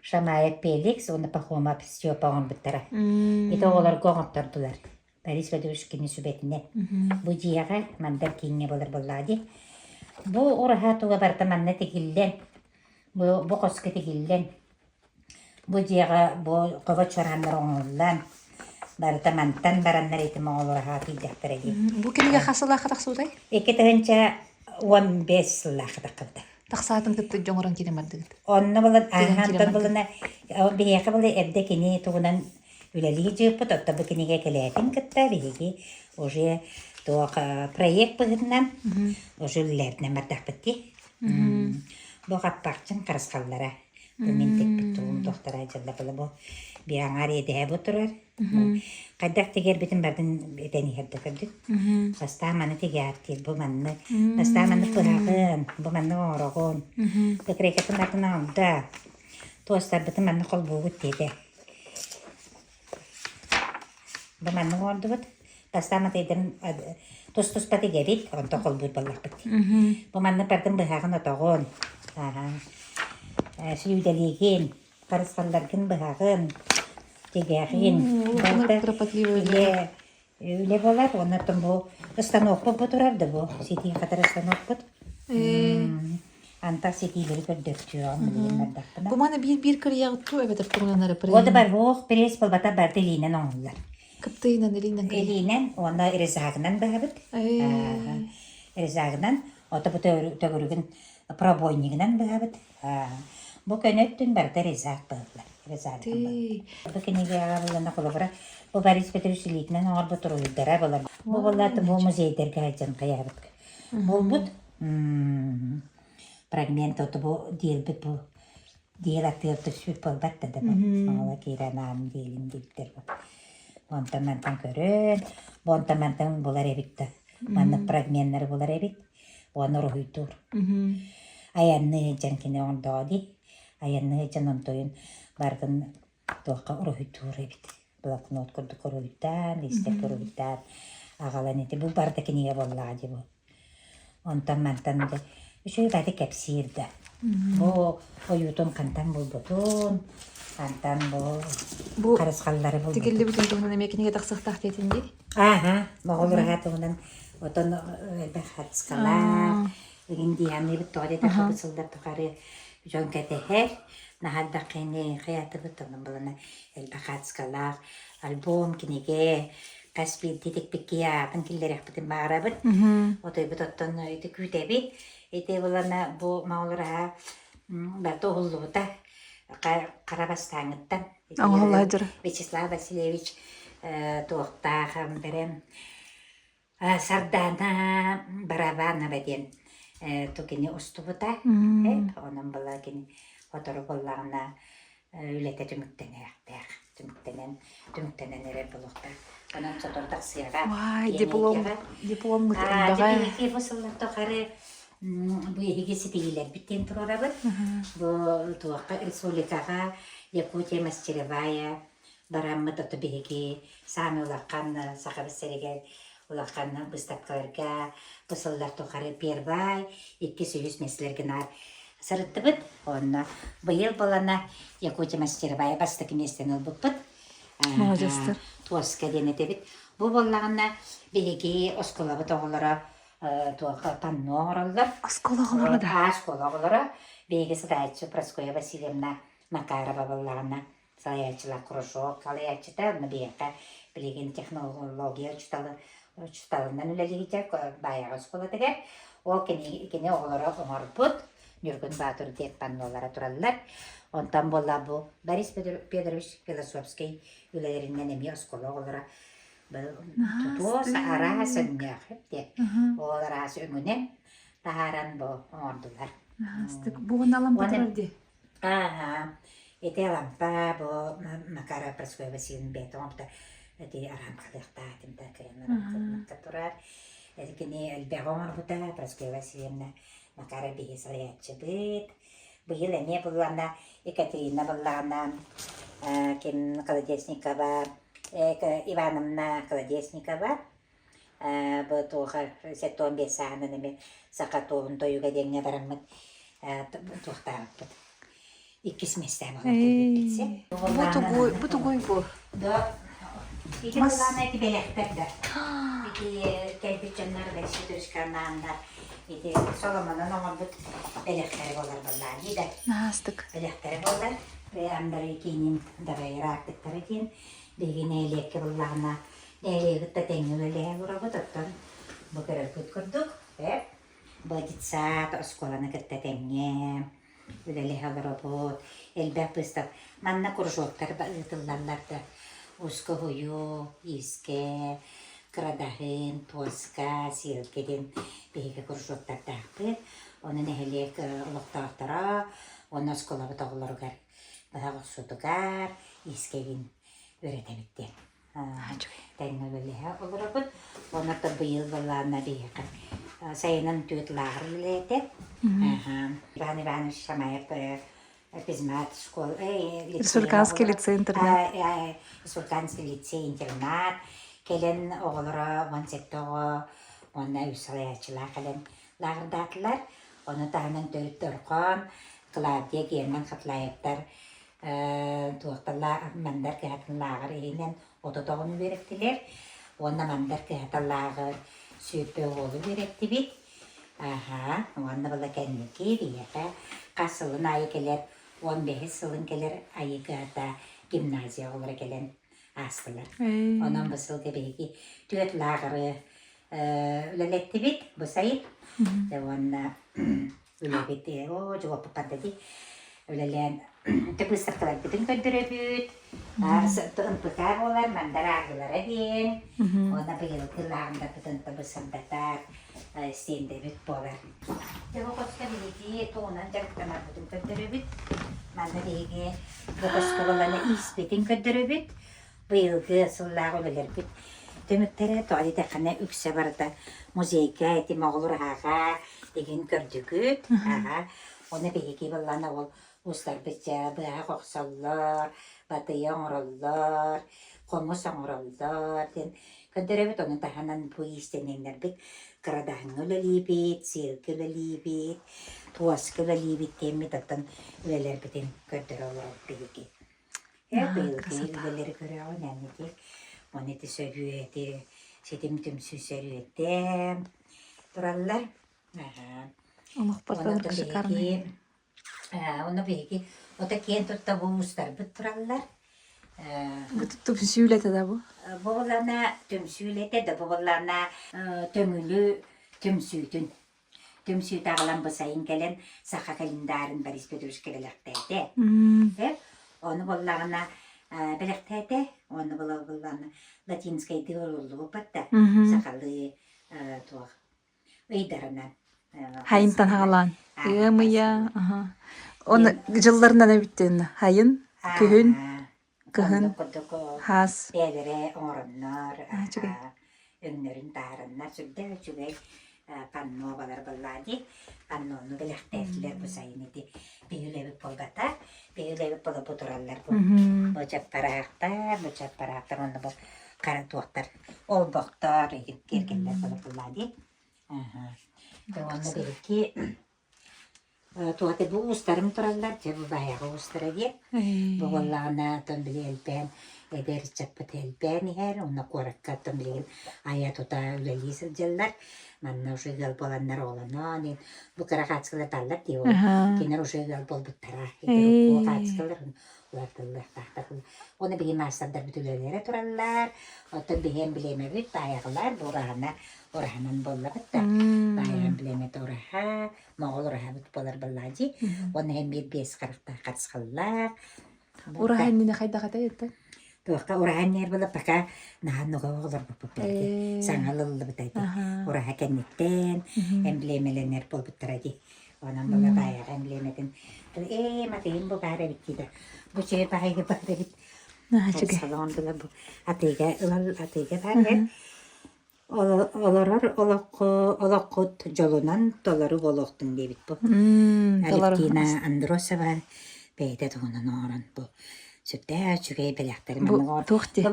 Шамаев Феликс уонна Пахомов Степа оҥорбуттара. Ити оҕолорго оҥоттордулар. Борис Федорович кини сүбэтинэн. Бу дьиэҕэ мандар кииҥҥэ буолар буоллаҕа дии. Бу ураһа туга барыта манна тигиллэн, бу, бу хоско тигиллэн Бу дьиэҕэ бу хобо чуорааннар оҥоһуллан, барыта мантан бараннар ити моҕолураһа тиийдэхтэрэ дии. Бу кинигэ хас сыллаахха тахсыбытай? 2015 сыллаахха таххыбыта. Тахсаатын кытта дьоҥорон киирэн бардыгыт. Онно булан Тигэн ааһантан киирэн бардыгыт. булана биһиэхэ була эрдэ кини тугунан үлэлии дьыыппыт, оттон бу кинигэ кэлээтин кытта биһиги уже туох проект быһыытынан уже үлэлээбитинэн бардахпыт дии. Бу хаппахчын харысхаллара Бу мин тикпит тулум дохтора дьылла была бу биаҥар иэдэһэ бу турар. Хайдах тигэрбитин бардын этэн иһэрдэ көрдүк. Бастаан маны тигээттиир бу маннык. Бастаан маннык быһаҕын, бу маннык оҥороҕун. Бэкрэкэтин атын оҥордо. Туостарбытын маннык холбуугут диэтэ. Бу маннык оҥордубут. Бастаан матайдарын тус-туспа тигэбит, онтон холбуур буоллахпыт. Бу маннык бардын быһаҕын отоҕун, сүлүүдэлиигин, харысхалларгын быһаҕын, тигэҕин. Барыта үлэ үлэ буолар. Оннуттан бу станокпут бу турар да бу ситии хатар станокпут. Антах ситиилэри көрдөртүөҕүм билигин бардахпына. Бу маны биир-биир кырыйаҕыт дуу эбэтэр тугунан эрэ Уода бар һуох пресс буолбата барыта илиинэн оҥоһуллар. Кыптыйынан илиинэн кырыйа. Илиинэн уонна резагынан быһабыт. Резагынан, ото бу төгүрүгүн пробойнигынан быһабыт. Бу көнө өттүн барыта резак быһыллар. Резагынан быһыллар. Бу кинигэҕэ буллана холобура бу Борис Петрович илиитинэн оҥорбут уруһуйдара булар. Бу буоллааты бу музейдарга сылдьан хайаабыт. Булбут фрагмент оту бу диэлбит бу диэл аттыгар түспүт буолбат да бу. Оҥола киирэн аан диэлин диэбиттэр бу. Онтон мантан көрөн, бу онтон мантан булар эбит да. Маннык фрагменнары булар эбит. Уонна уруһуйдуур. Айанныы сылдьан кини оҥордоҕо дии. Айанныы сылдьан онтуйун барытын туохха уруһуйдуур эбит. Блокнот курдук уруһуйдаан, лиистэргэ уруһуйдаан аҕалан ити бу барыта кинигэ буоллаҕа дии бу. Онтон мантан дьэ үчүгэй баҕайы кэпсиир да. Бу ойуутун хантан булбутун, хантан бу Бу харысхаллары булбутун. тигиллибитин туһунан эмиэ кинигэ тахсыахтаах диэтин дии. Ааһа, моҕол ураһа туһунан отон элбэх харысхалаах, игин диэханыыбыт тоҕо диэтэххэ бу сыллар тухары дьон кэтэһэр, наһаа элбэх киһини хайаатыбыт, онон булана элбэх хаачыскалаах альбом, кинигэ, хас биирдии тикпит киһи аатын киллэриэхпитин баҕарабыт. Отойбут оттон ити күүтэбит. Ити булана бу моҕол ураһа барыта уһуллубута хара бастааҥыттан. Вячеслав Васильевич туохтаах бэрэн Сардаана Барабанова диэн кини устубута. Онон была кини сотору буоллаҕына үлэтэ түмүктэниэхтээх. Түмүктэнэн түмүктэнэн эрэр буолуохтаах. Онон сотору тахсыаҕа. Вай, диплом дипломмут элбэҕэ. Бу сыллар тухары бу эһиги ситиһиилэрбит диэн туруорабыт. Бу туохха республикаҕа Якутия мастеровая бараммыт ото биһиги саамай улахан Сахабыт сиригэр улахан быыстапкаларга бу сыллар тухары первай, иккис, үһүс миэстэлэргэ наар сырыттыбыт. Онно быйыл буолана Якутия мастеровая бастакы миэстэни ылбыппыт. Молодецтар. Туоска диэн этэбит. Бу буоллаҕына биһиги оскуолабыт оҕолоро туохха панно оҥороллор. Оскуола оҕолоро да? Оскуола оҕолоро. Биһиги салайааччы Прасковья Васильевна Макарова буоллаҕына салайааччылар кружок салайааччыта, онно биһиэхэ билигин технология учууталы учууталынан үлэлиирэ Баайаҕа оскуолатыгар. Ол кини, кини оҕолоро оҥорбут Ньургун Баатыр диэн паннолара тураллар. Онтон буолла бу Борис Петрович философский үлэлэринэн эмиэ оскуола оҕолоро тутуос араас өҥнөөх диэн ол араас өҥүнэн таһааран бу оҥордулар. Астык. Бу уонна лампа турар дии. Ааһа, ити Алампа бу Макара Прасковья Васильевна бэйэтэ оҥорбута ити арамкалыахтаах этим да кыайан арамкалыммакка турар. Ити кини элбэҕи оҥорбута Прасковья Васильевна Макара биһи салайааччыбыт. Быйыл эмиэ буллаҕына Екатерина буллаҕына ким Колодезникова Ивановна Колодезникова бу туоха 75 сааһынан эмиэ саха туоһун тойуга диэҥҥэ бараммыт туохтаабыппыт иккис миэстэ буолан кэлбиппит син. Бу тугуй, бу тугуй бу? Да. Ити былаана ити бэлэхтэр да. Ити кэлбит дьоннор Василий ити Соломонон оҥорбут бэлэхтэри буолар буоллаа дии да. Наастык. Бэлэхтэри буолар. Андрей Киинин Дарайыр аартыктара диэн биһиги нэһилиэккэ буллаҕына Нэһилиэги кытта тэҥҥэ үлэлэһэ олоробут, оттон бу көрөргүт курдук, бу детсад оскуоланы кытта тэҥҥэ үлэлэһэ олоробут. Элбэх быыстап манна кружоктар ыытыллаллар да узко уһуйуу, иискэ, кырадаһын, туоска, сиэлгэ диэн биһиги кружоктардаахпыт. Ону нэһилиэк олохтоохторо уонна оскуолабыт оҕолоругар быһах охсуутугар иискэбин үөрэтэбит диэн Тэҥҥэ үлэлэһэ олоробут. Онон быйыл былаанна биһиэхэ сайынын түөрт лааҕыр үлэлээтэ. Иван Иванович Шамаев физмат школа Республиканский лицей-интернат. Республиканский лицей-интернат кэлэн оҕолоро 17 оҕо уонна үс салайааччылаах кэлэн лааҕырдаатылар. Ону таһынан төрүт Дорҕоон, Клавдия Герман Хатлаевтар туохтан Мандар кыһатын лааҕыр иһинэн 30 оҕону үөрэттилэр уонна Мандар кыһата лааҕыр 20 уолу үөрэттибит. Аһаа, уонна была кэнники биһиэхэ хас сылын аайы кэлэр, 15 сылын кэлэр Айыгата гимназия оҕолоро кэлэн аастылар. Онон бу сылга биһиги түөрт лааҕыры үлэлэттибит бу сайын. Уонна үлэбит оо дьуоппуппар да дии үлэлээн ити быыстапкаларбытын көрдөрөбүт. НПК буолар мандар аагылара диэн уонна быйылгы лааҕындарбытын табы сырдатар стендэбит буолар. Дьэ бу хоско биһиги тугунан дьарыктанарбытын көрдөрөбүт. Манна биһиги бу хоско буоллаҕына ииспитин көрдөрөбүт. Быйылгы сыллааҕы үлэлэрбит түмүктэрэ тоҕо диэтэххинэ үксэ барыта музейга ити моҕол ураһаҕа игин көрдүгүт. Аха. Ону биһиги буоллаҕына ол уустарбыт дьэ быһах охсоллор, батыйа оҥороллор, хомус оҥороллор диэн көрдөрөбүт. Ону таһынан бу иистэнньэҥнэрбит кырадаһыҥҥа үлэлиибит, сиэлгэ үлэлиибит, туоска үлэлиибит диэммит оттон үлэлэрбитин көрдөрө олоробут биһиги. Ээ быйылгы үлэлэри көрөҕүн эн ити уонна ити сөрүөти ситим түмсүү сөрүөтэ тураллар. Аһаа. Олохпор Уонна только оттон шикарный. биһиги ээ онно биһиги ото киэн тутта бу уустарбыт тураллар. Ээ Бу түмсүү үлэтэ да бу? бу буоллаҕына түмсүү үлэтэ да бу буоллаҕына Төҥүлү түмсүүтүн Түмсүүтэ аҕалан бу сайын кэлэн саха календарын Борис Петрович бэлэхтээтэ. Э, ону буоллаҕына бэлэхтээтэ, уонна буоллаҕына латинскайдыы уруллубуппат да сахалыы туох ыйдарынан. Хайынтан хаҕалаан. Ыам ыйа, Оны дьылларынан эбиттин. Хайын, күһүн, Кыһын, Оннук курдук хаас. бэйэлэрэ оҥороннор, Аа, үчүгэй. өҥнөрүн таһараннар сүрдээх үчүгэй панно балар буоллаа дии. Паннону бэлэхтээтилэр бу сайын ити биһи үлэбит буолбата. Биһи үлэбит буола бу тураллар бу. Бу чаппараахтар, бу чаппараахтар уонна бу хара туохтар олбохтор киэргэллэр буола буоллаа дии. Аха. Уонна биһиги Туох бу уустарым тураллар, дьэ бу баайаҕа уустара диэн. Бу буоллаҕына оттон били элбээн эдэр ыччаппыт элбээн иһэр, уонна куоракка оттон билигин айа-тута үлэлии сылдьаллар. Манна уже ыал буоланнар оҕолонон, бу кыра хаачыстыбалар бааллар дии ол. Кинилэр уже ыал буолбуттара. Ити хаачыстыбалар улаатыллыахтаахтар. Уонна биһи маастардарбыт үлэлэрэ тураллар. Оттон биһи эмблемэбит баайаҕалар бу ураһана ураһанан буоллабыт да. Баайаҕа эмблемэтэ ураһа, Моҕол ураһабыт буолар буоллаҕа дии. Уонна иһин биир биэс харахтаах харысхаллаах. Ураһа иннинэ хайдах этэй это? Туохха ураһа иннигэр буола пока наһаа нуга оҕолорбуппут дии. Саҥа ылыллыбыта дии. Ураһа кэнниттэн эмблемэлэнэр буолбуттара дии. Онон була баайаҕа эмблемэтин ээ матыйым бу баар эбит дии да. Бу чэй баайга баар эбит. Харысхалаҕын була бу атыыга ылал атыыга баар Олорор олоххо олоххут дьолунан толору буолуохтун диэбит бу. Алевтина Андросова бэйэтэ туһунан оҥорон бу сүрдээх үчүгэй бэлэхтэри манна оҥор.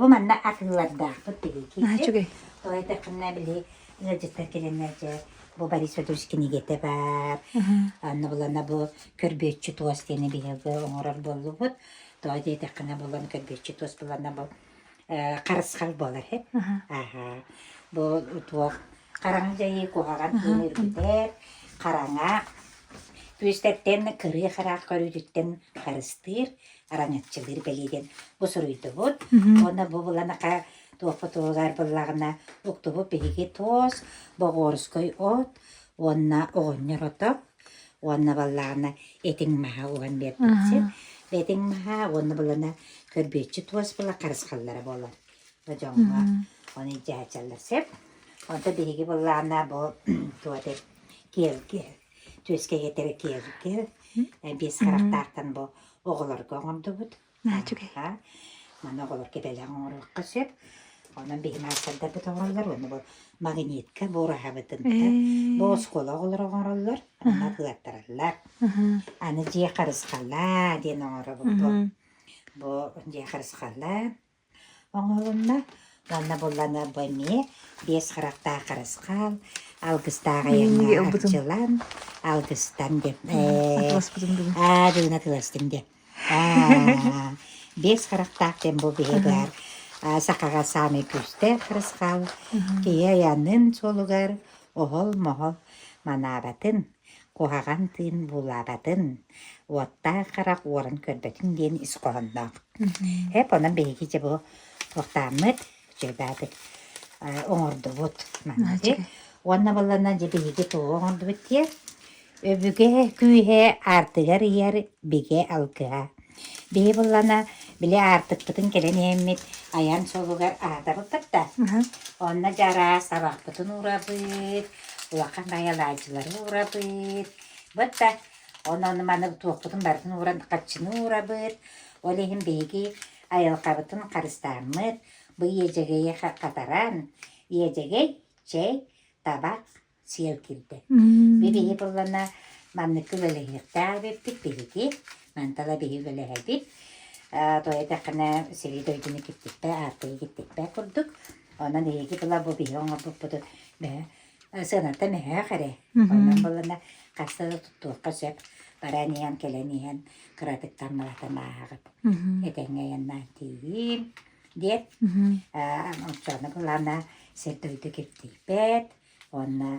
Бу манна атыылардаахпыт биһиги. Үчүгэй. Тоҕо эттэххинэ били ыалдьыттар кэлэннэр дьэ бу Борис Федорович кинигэтэ баар. Анна булана бу көрбүөччү туос диэни биһиги оҥорор буоллубут. Тоҕо диэтэххинэ булан көрбүөччү туос булана бу харысхал буолар һэп. Аһа. Бу туох хараҥа дьайыы куһаҕан тыын үргүтэр, хараҥа күөстэртэн кырыы хараах көрүүтүттэн харыстыыр, араҥаччылыыр бэлиэ диэн бу суруйдубут. Уонна бу буланаха туохпутугар буллаҕына уктубут биһиги туос, боҕуорускай от уонна оҕонньор ото уонна баллаҕына этиҥ маһа уган биэрбитчи. Этиҥ маһа уонна булана көрбүөччү туос була харысхаллара буолар. Бу дьоҥҥо ону илдьээччэллэр сөп. Онто биһиги буллаҕына бу туот киэлги түөскэ этэр киэлги биэс харахтаахтан бу оҕолорго оҥордубут. Үчүгэй. Маны оҕолорго бэлэх оҥоруохха сөп. Онон биһи маастардарбыт оҥороллор уонна бу магнитка бу ураһабытын бу оскуола оҕолоро оҥороллор, онно атыылаттараллар. Аны дьиэ харысхала диэн оҥоробут бу. Бу дьиэ харысхала оҥоһулунна. Уонна буллана бу эмиэ биэс харахтаах харысхал, алгыстаах айаҥҥа арчылан, алгыстан диэн. Атыласпытым бүгүн. Аа, бүгүн атыластым диэн. Биэс харахтаах диэн бу биһи баар сахаҕа саамай күүстээх харысхал. Киһи айанын суолугар оһол-моһол. манаабатын, куһаҕан тыын буулаабатын, уоттаах харах уоран көрбөтүн диэн ис хоһоонноох. Эп онон биһиги дьэ бу туохтааммыт үчүгэйдик оҥордубут манныгы. Уонна баллана дьэ биһиги тугу оҥордубут диye Өбүгэ күүһэ аартыгар ыйар бигэ алгыһа. Биһи буллана били аартыкпытын кэлэн иһэммит айан суолугар аһатабыппыт да. Онно дьэ араас табахпытын уурабыт, улахан хайалааччылары уурабыт. Вот да онон маны туохпутун барытын ууран хаччыны уурабыт. Ол иһин биһиги айылҕабытын харыстааммыт, бу иэдьэгэйи хатаран, иэдьэгэй, чэй, табах сиэл киирдэ. Биһиги буллана маннык үлэлэһиэхтээх эбиппит биһиги. Мантала биһи үлэлэһэбит. То этэххинэ сири дойдуну киттиппэ, аартыгы киттиппэ курдук. Онон эһиги була бу биһи оҥорбуппутун сыаната мөһөөх эрэ. Онон буллана хаста да туттуохха сөп. Баран иһэн, кэлэн иһэн кыратык таммалатан ааһаҕыт. Этэҥҥэ айаннаан тиийиим диэт. Оччоҕуна булана сир дойду киртийбэт, Уонна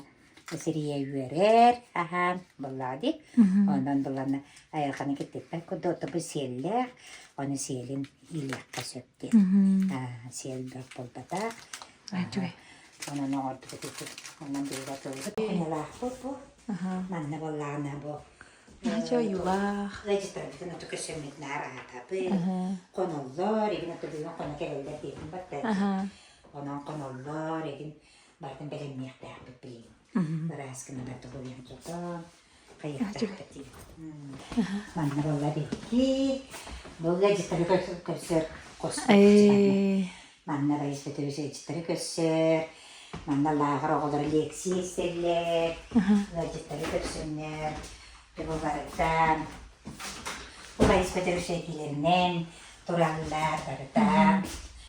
сирийэ үөрэр аһаан буоллаҕа дии. Онон булана айылҕаны киттиппэт курдук оттон бу сиэллээх, ону сиэлин иилиэххэ сөп диэн. Сиэл бөх буолбатах. Онон оҥордубут ити. Онон биһиги атыллыбыт. Кухнялаахпыт бу. Манна буоллаҕына бу Наһаа ойуулаах. Ыалдьыттарбытын ото көрсөммүт наар аһатабыт. Хоноллор, игин ото бүгүн хоно кэлэллэр диэтим батта. Онон хоноллор, игин Барытын бэлэмниэхтээхпит билигин. Ыраас гына барыта булуйан сотон, хайыахтаахпыт дии. Манна буолла биһиги, бу ыалдьыттары көрсөр хоспут. Манна Борис Петрович ыалдьыттары көрсөр, манна лааҕыр оҕолоро лекция истэллэр, ыалдьыттары көрсөннөр, бу барыта бу Борис Петрович этиилэринэн тураллар барыта.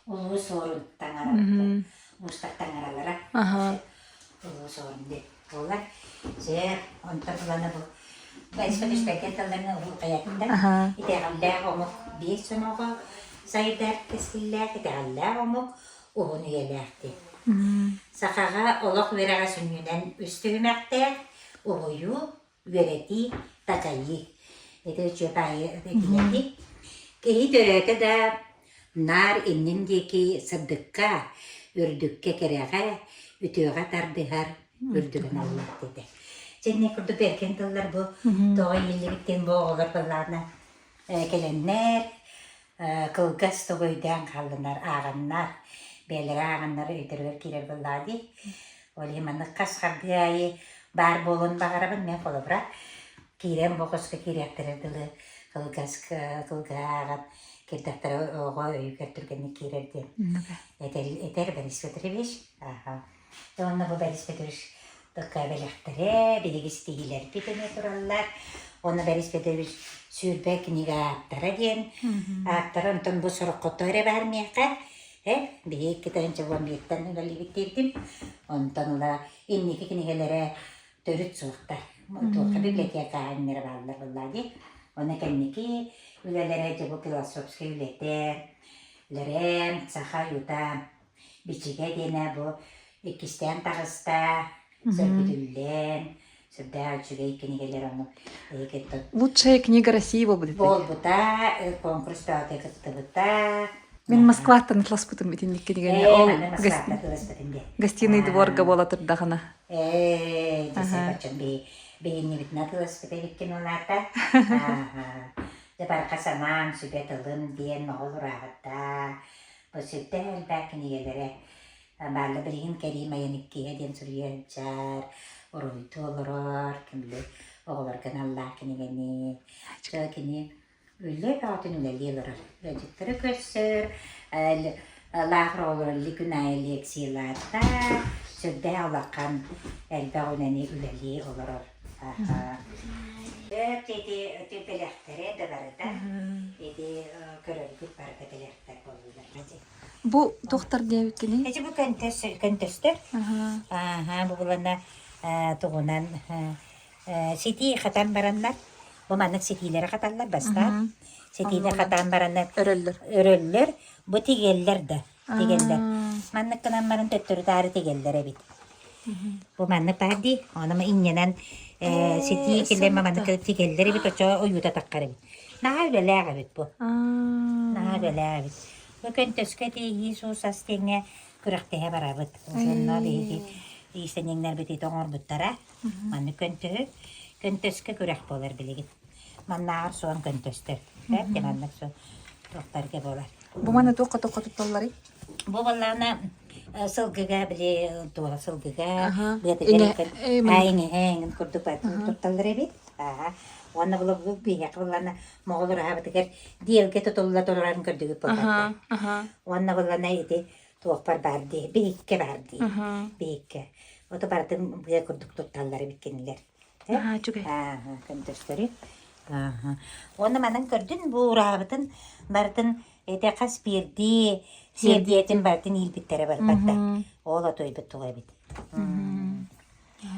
Улуу Суорун таҥарабыт уустар таҥаралара улуу суорун диэн буолар. Дьэ, онтон ылана бу Борис Петрович тылларын улуу хайатында итэҕэллээх омук биир сомоҕо сайдар кэскиллээх итэҕэллээх омук уһун үйэлээх диэн. Сахаҕа олох үөрэҕэ сүнньүнэн үс түһүмэхтээх уһуйуу, үөрэтии, такайыы. Ити үчүгэй этилэти. Киһи төрөөтө да наар иннин диэки сырдыкка, үрдүккэ кэрэҕэ, үтүөҕэ тардыһар үрдүгүн аллар диэтэ. Дьэ инньэ курдук бэргэн тыллар бу тоҕо ииллибиттэн бу оҕолор былаана кэлэннэр кылгас тугу өйдөөн хааллынар ааҕаннар бэйэлэрэ ааҕаннар өйдөрүгэр киирэр буоллаҕа дии ол иһин маннык хас хардыы аайы баар буолуон баҕарабын мен холобура киирэн бу хоско киириэхтэрэ дылы кылгас кылгаһы ааҕан киирдэхтэрэ оҕо өйүгэр түргэнник киирэр диэн этэр этэр Борис Петрович аха Уонна бу Борис Петрович бэлэхтэрэ, биһиги ситиһиилэрбит эмиэ тураллар. Уонна Борис Петрович 20 кинигэ ааптара диэн ааптара онтон бу сороххото эрэ баар миэхэ. Э, биһиги 2011-тэн үлэлиибит диэбитим. Онтон ыла инники кинигэлэрэ төрүт суохтар. Туохха библиотека иннэрэ бааллар буоллаа дии. Уонна кэнники үлэлэрэ дьэ бу философскай үлэтэ, Лэрэ, саха уйута Бичигэ диэнэ бу иккистээн таҕыста, сөргүтүллэн, сүрдээх үчүгэй кинигэлэр ону эһиги Лучшая книга России буолбут буолбута, конкурс бөҕөтө кыттыбыта. Мин Москваттан атласпытым итинник кинигэни. Ээ, Ол манна Москваттан атыласпытым диэн. гостиный дворга буола турдаҕына. Ээ, дьэ баччан биһиннибитин атыласпыт эбиккин ол аата. Дьэ барха санаам, сүбэ тылым диэн моҕол урааҕыттаа. Бу сүрдээх элбэх кинигэлэрэ баалла билигин Кэриим айан иккиһэ диэн суруйа сылдьар, уруһуйдуу олорор, кимли оҕолорго аналлаах кинигэни. Чэ кини үлэ бөҕөтүн үлэлии олорор. Ыалдьыттары көрсөр, лааҕыр оҕолоро күн аайы лекциялаата, сүрдээх улахан элбэх үлэни үлэлии олорор. Ити бэлэхтэрэ да барыта, ити көрөргүт барыта бэлэхтэр буоллулар. Бу туохтар диэбиккиний? Ити бу көнтөс, көнтөстөр. Ааха, бу булана тугунан ситии хатан бараннар, бу маннык ситиилэри хаталлар бастаан. Ситиини хатаан бараннар өрөллөр. Өрөллөр, бу тигэллэр да, тигэллэр. Маннык гынан баран төттөрү-таары тигэллэр эбит. Бу маннык баар дии. Ону инньэнэн ситии киллэр маннык тигэллэр эбит, оччо ойуута таххар эбит. Наһаа үлэлээх эбит бу. Наһаа үлэлээх эбит. Бу көнтөскө тиийии суус ас диэҥҥэ күрэхтэһэ барабыт. Ошонно биһиги иистэнньэҥнэрбит ити оҥорбуттара. Маннык көнтөһү. Көнтөскө күрэх буолар билигин. Маннааҕар суон көнтөстөр. Бэрт маннык суон туохтарга буолар. Бу маны туохха туохха тутталларый? Бу буоллаҕына сылгыга били туох сылгыга быатыгар иҥэһэ курдук тутталлар эбит. Уонна бу биһиэхэ буоллаҕына моҕол ураһабытыгар диэлгэ тутулла турарын көрдүгүт буолбатта. Уонна буоллаҕына ити туохпар баар дии, биһиккэ баар дии, биһиккэ. Ото барытын быа курдук тутталлар эбит кинилэр. Наһаа үчүгэй. Ааһа, көнтөстөрү. Ааһа. Уонна манан көрдүн бу ураһабытын барытын ити хас биирдии сиэрдийэтин барытын иилбиттэрэ барбатта. Ол отуйбут тула эбит.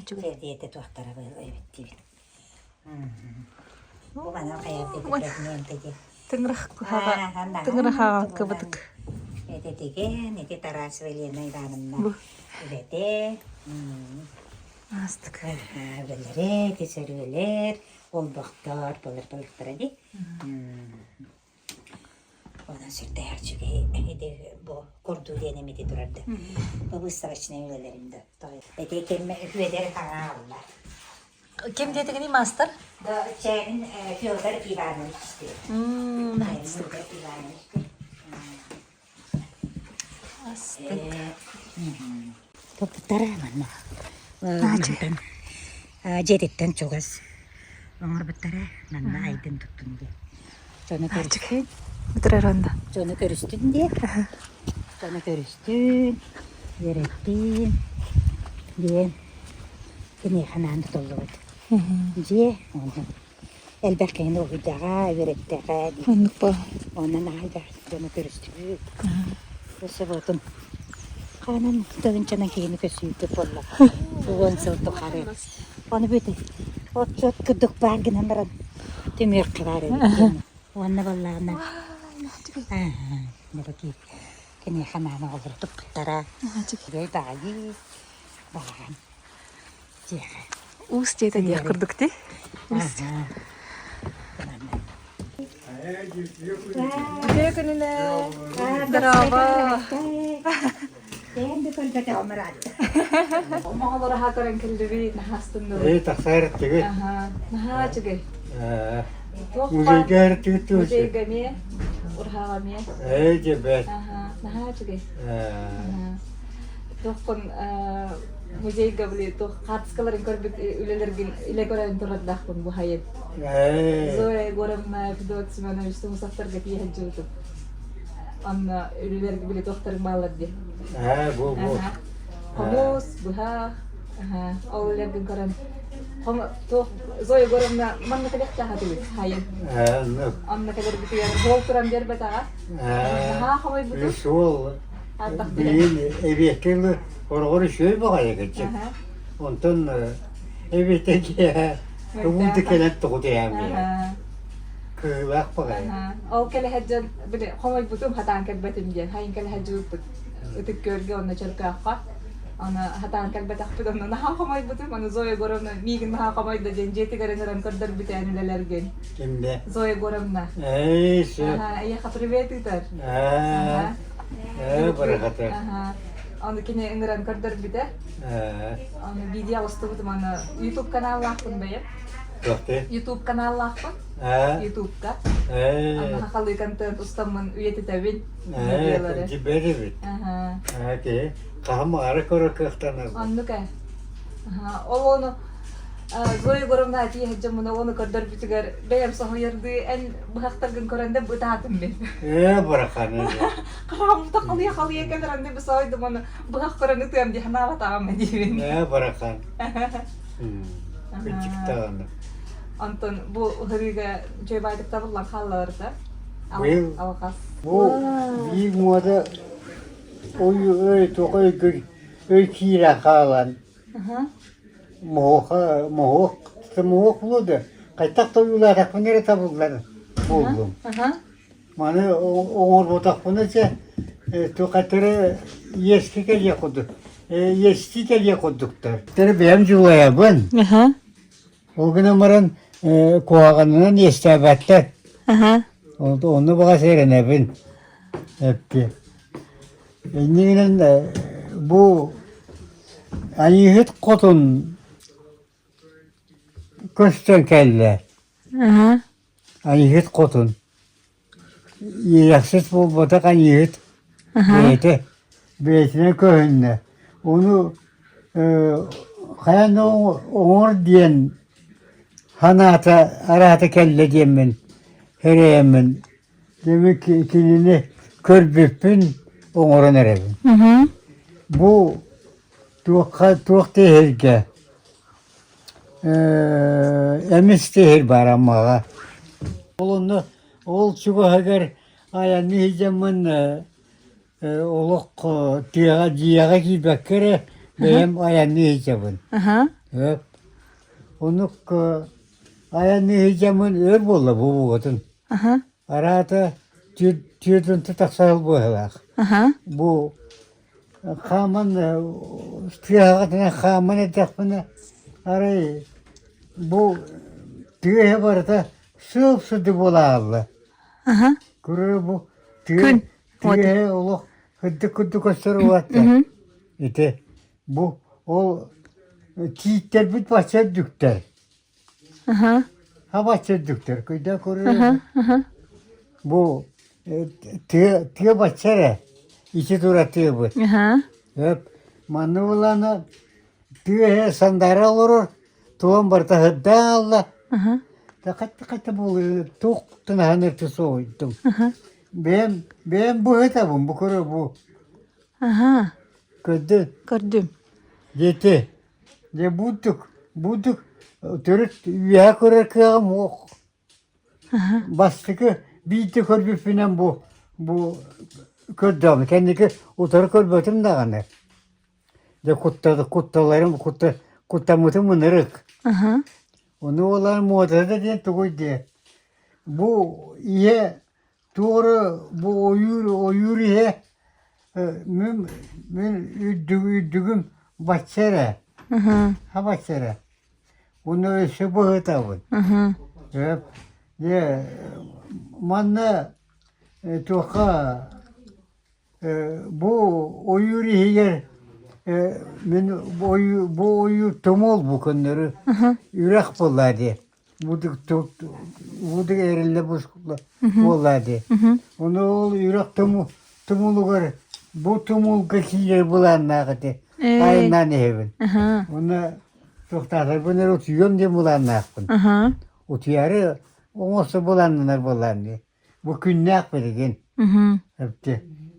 Сиэрдийэтэ туохтара эбит диибит. Бу манан хайа Тыҥырах куһаҕа тыҥырахаҕа кыбытык. Этитиген, ити Тарасова Елена Ивановна үлэтэ. Астык. Үлэлэрэ, ити сөрүөлэр, олбохтор, болар болуктара ди. Онон сүрдээх үчүгэй ити бу курдуу диэн эмити турарды. Бу выставочнай үлэлэрим да. Ити кэммэ үтүөдэр хаҥааллар. Ким диэтигиний маастар? Да, Чээнин Федор Иванович диэн. Федор Иванович диэн. Астык. Туппуттара манна. Мантан дьиэтиттэн чугас оҥорбуттара манна айдын туттун диэн. Дьону көрүстүн. Бүтэрэр Дьону көрүстүн диэн. Дьону көрүстүн, үөрэттин диэн киниэхэ анаан тутуллубут. Дьиэ уонна элбэх киһини уһуйдаҕа, үөрэттэҕэ дии. Оннук бо. Онон наһаа элбэх дьону көрүстүбүт. Өссө буотун хаанан тыһыынчанан киһини көрсүүбүт буолла. 10 сыл тухары. Ону бүт отчуот курдук баар гынан баран түмүөххэ баар эбит. Уонна буоллаҕына киниэхэ анаан оҕолору туппуттара. Үчүгэй баҕайы балаҕан дьиэҕэ. Уус дьиэтэ диэх курдук дии. Үтүө күнүнэн! Здорово! Бэйэм да көрбөтөҕүм ыраатта. Оҕолор аһа көрөн кэллибит, наһаа астынныбыт. Ээ, тахсаар эттигит. Аха, наһаа үчүгэй. Ээ, Туох музейга эртигит туучу. Музейга эмиэ, ураһаҕа эмиэ. Ээ, дьэ бэрт. Аха, наһаа үчүгэй. Ээ. Туохпун музейга били туох хаартыскаларын көрбүт үлэлэргин илэ көрөн турардаахпын бу хайын. Ээ. Зоя Егоровна, Федот Семенович Тумусовтарга тиийэ сылдьыбытым. Онно үлэлэргэ били туохтарыҥ бааллар дии. Ээ, бу бу. Хомус, быһах, ол үлэлэргин көрөн туох Зоя Егоровна манна кэлиэхтээх этибит хайын. Ээ, Онно кэлэрбитигэр суол туран биэрбэтэҕэ. Ээ. Наһаа хомойбутум. Суол Билигин эбиэккэ дылы хороҕор үчүгэй баҕайы кырдьык. Онтон эбиэттэн киэһэ тугун да кэлэн тоҕу түһээн биэрэр. Кыылаах баҕайы. Ол кэлэһэр дьон били хомойбутум хатаан кэлбэтим диэн хайын кэлэһэр дьылыппыт Ытык Күөлгэ онно Чөркөөххө аны хатаан кэлбэтэхпит онно наһаа хомойбутум аны Зоя Егоровна миигин наһаа хомойдо диэн дьиэтигэр ыҥыран көрдөрбүтээн үлэлэргин Кимдэ? Зоя Егоровна. Ээ, сөп. Эйиэхэ привет ыытар. Ээ, ээ, барахата. Аны кини ыҥыран көрдөрбүтэ. Ээ. Аны видео устубутум аны YouTube каналлаахпын бэйэм. Туохты? YouTube каналлаахпын. Ээ. YouTube-ка. Ээ. Аны хахалыы контент устаммын үйэтитэбин. Ээ, дьибэр эбит. Ээ, киһи хаһан баҕара көрөр кыахтанар. Оннук ээ. Ол ону Зоя Егоровна этии сылдьаммын ону көрдөрбүтүгэр бэйэм соһуйардыы эн быһахтаргын көрөн да бытаатым мин. Ээ, бараханы. Хараҕым халыйа-халыйа кэлэр анны бысойдум ону быһах көрөн ытыам дии санаабатаҕым диибин. Ээ, барахан. Кырдьыктаҕаны. Онтон бу ыһырыыга үчүгэй баайдык табыллан хааллалар да. Быйыл Алҕас. бу биир муода ой ой тоҕо өйгөр өй киирэн хаалан Моһуоха моһуок моһуок буолуо да хайдах да ойуулаатахпына эрэ табыллар буоллум. Маны оҥорботохпуна чэ туохаттары иэскэ кэлиэх курдук. Иэстии кэлиэ курдуктар. Тэр бэйэм дьулайабын. Ол гынан баран куһаҕанынан иэстээбэттэр. Онно баҕас эрэнэбин. Эппи. Иннигинэн бу Айыыһыт хотун көстөн кэллэ. Айыыһыт хотун. Иэйэхсит буолбатах айыыһыт бэйэтэ бэйэтинэн көһүннэ. Ону хайаан да оҥор диэн санаата араата кэллэ диэммин сэрэйэммин дьэ кинини көрбүппүн оҥорон эрэбин. Бу туохха туох тиһиргэ Эмис тиһир баар Аммаҕа. Ол онно ол чугаһыгар айанныы сылдьаммын олох тыаҕа дьиэҕэ киирбэккэ эрэ бэйэм айанныы сылдьабын. Оннук айанныы сылдьаммын өр буолла бу бугатын. Араата түөрт тахса быһыылаах. Бу хааман тыаһаҕытынан хааман эрдэхпинэ арай бу тыаһа барыта сып-сырдык буола хаалла. Көрөр бу тыа тыаһа олох сырдык курдук көстөр улаатта. Ити бу ол тииттэрбит бачча үрдүктэр. Хаба үрдүктэр көйдөө көрөр. Бу тыа тыа бачча эрэ ити тура тыабыт. Өп манна булана тыа сандаара олорор туон барыта сырдаан алла. Хатта хатта буолуо туох тынаһан өртө суоһуйдум. Бэйэм бэйэм быһытабын бу көрө бу. Көрдүн. Көрдүм. Диэти Дьэ буутук, буутук төрүт үөһэ көрөр кыаҕым суох. Бастакы биирдэ көрбүппүнэн бу бу көрдөҕүм. Кэнники утары көрбөтүм даҕаны. Дьэ кутталарым куттаммытым ынырык. Ону уолан муодата диэн тугуй диэ. Бу ийэ Туора бу ойуур ойуур иһэ мин мин үрдүг үрдүгүм бачча эрэ ха бачча эрэ уонна өссө быһытабын Эп дьэ манна туохха бу ойуур иһигэр мин бу ойуур тумул бу көннөрү үрэх буолла дии Удук эриллэ буолла дии. Ону ол үрэх тумулугар бу тумулга киирэр былааннаах этэ. Айаннаан иһэбин. Уонна туохтаатарбын эрэ утуйуом диэн былааннаахпын. Утуйаары оҥосто былааннанар буоллаан дии. Бу күннээх билигин.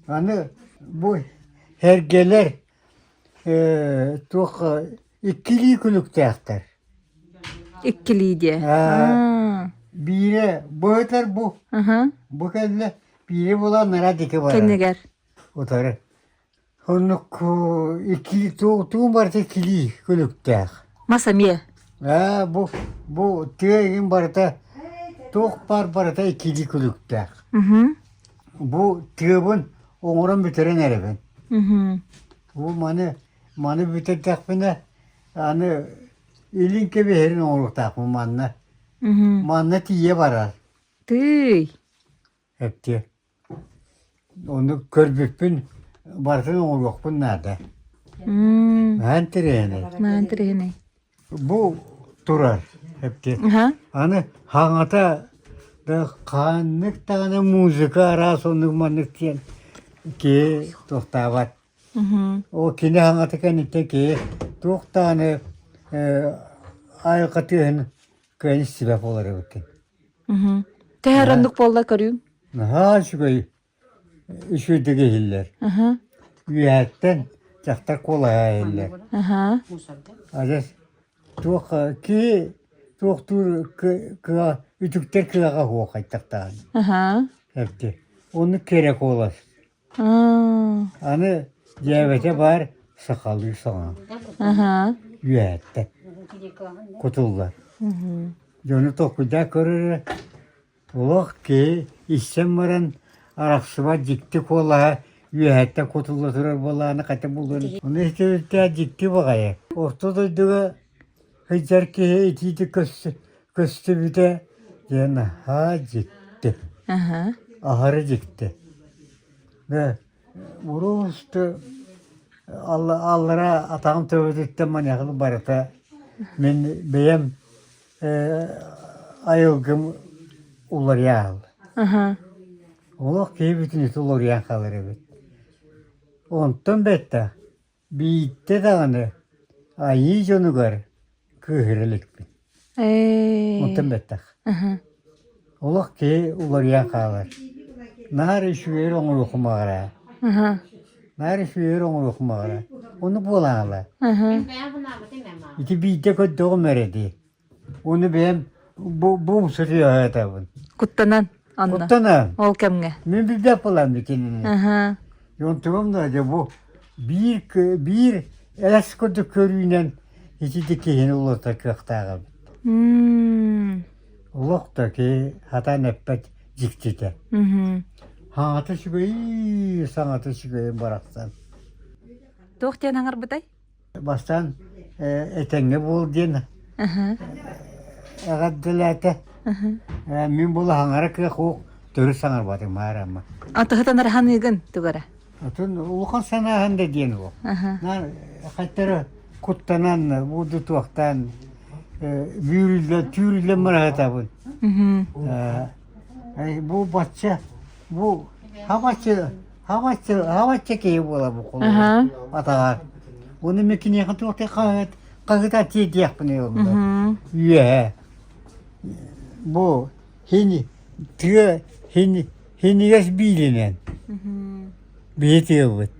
Аны бу эргэлэр туох иккилии күлүктээхтэр. Иккилии диэ. Биирэ быһытар бу. Бу кэллэ биирэ булан нара диэки барар. Кэннигэр. Утары. Оннук икки тугун барыта иккилии күлүктээх. Мас эмиэ. Аа бу бу тыа игин барыта туох баар барыта иккилии күлүктээх. Бу тыабын оҥорон бүтэрэн эрэбин. Бу маны маны бүтэрдэхпинэ аны илин кэбиһэрин оҥоруохтаахпын манна. Манна тиийэ барар. Тыый. Эптиэ. Ону көрбүппүн барытын оҥоруохпун наада. Наһаа интэриэһинэй. Наһаа интэриэһинэй. Бу турар эптиэ. Аны хаҥата да ханнык даҕаны музыка араас оннук маннык диэн киһи туохтаабат. Ол кини хаҥата кэнниттэн киһи туох даҕаны айылҕа тыаһын кыайан истибэт буолар эбиккин. Төһө оннук буолла көрүүҥ? Наһаа үчүгэй үчүгэйдик иһиллэр. Үөһэттэн дьахтар куолаһа иһиллэр. Адьас туох киһи туохтуур кыа үтүктэр кыаҕа суох хайдахтаан. Эбти. Оннук кэрэ куолас. Аны дьээбэтэ баар сахалыы саҥа. Үөһэттэн кутуллар. Дьону толкуйдаа көрөрө олох киһи истэн баран арахсыбат дьикти куолаһа. Үөһэттэн кутулла турар буоллаҕына хата булуон. Ону истибитэ дьикти баҕайы. Орто дойдуга сылдьар киһи итиитик көстүбүтэ диэн наһаа дьикти. Аһары дьикти. Дэ уруусту аллара атаҕым төбөтүттэн маныаха барыта мин бэйэм айылгым уларыйа хаалла. Олох киһи бүтүннүүтэ уларыйан хаалар эбит. Онтон бэттэх биирдэ даҕаны айыы дьонугар кыыһыра иликпин. Онтон бэттэх. Олох киһи уларыйан хаалар. Наар үчүгэйи оҥоруохум баҕара. Наар үчүгэйи оҥоруохум баҕара. Ону буолаала. Ити биирдэ көрдөҕүм эрэ дии. Ону бэйэм бу бу умсутуйаатабын. Куттанан онно. Куттанан. Ол кэмҥэ. Мин билбэт буолан кинини. Онтугум да дьэ бу биир биир эс курдук көрүүнэн ити киһини уларытар кыахтаах эбит. Олох да киһи сатаан эппэт дьиктитэ. Хаҥата үчүгэй, саҥата үчүгэйин барахсан. Туох диэн аҥарбытай? Бастаан этэҥҥэ буол диэн эҕэрдэлээтэ. Мин була хаҥара кыах уох төрүт саҥарбатым маарама. Атыһытан араһаныыгын тугара? Атын улахан санааһын да диэн уох. Хаттара куттанан, буду туохтаан бүүрүллэн, түүрүллэн мыраһытабын. Бу бачча, бу хабачча Хабаччы, хабаччы киһи буола бу холобур атаҕар. Уну мен киниэхэ туох хаһыт хаһыта тиэрдиэхпин ылла. Үөһэ. Бу хини тыа хини хинигес биилинэн биһи тыабыт.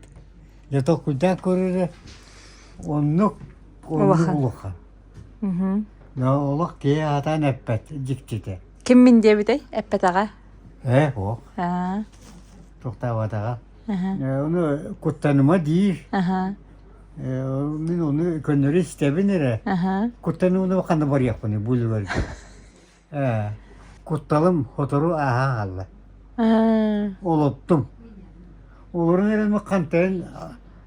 Дьэ толкуйдаан көрөрө оннук оннук улахан. Олох киһи аатаан эппэт дьиктитэ. Ким мин диэбитэй? Эппэтэҕэ. Ээ, суох. Тохтообатаҕа. Ону куттаныма диир. Мин ону көннөрү истэбин эрэ. Куттанууну ханна барыахпыный бу үлүгэргэ. Ээ, кутталым сотору ааһан хаалла. Олоттум. Олорон эрэн хантайан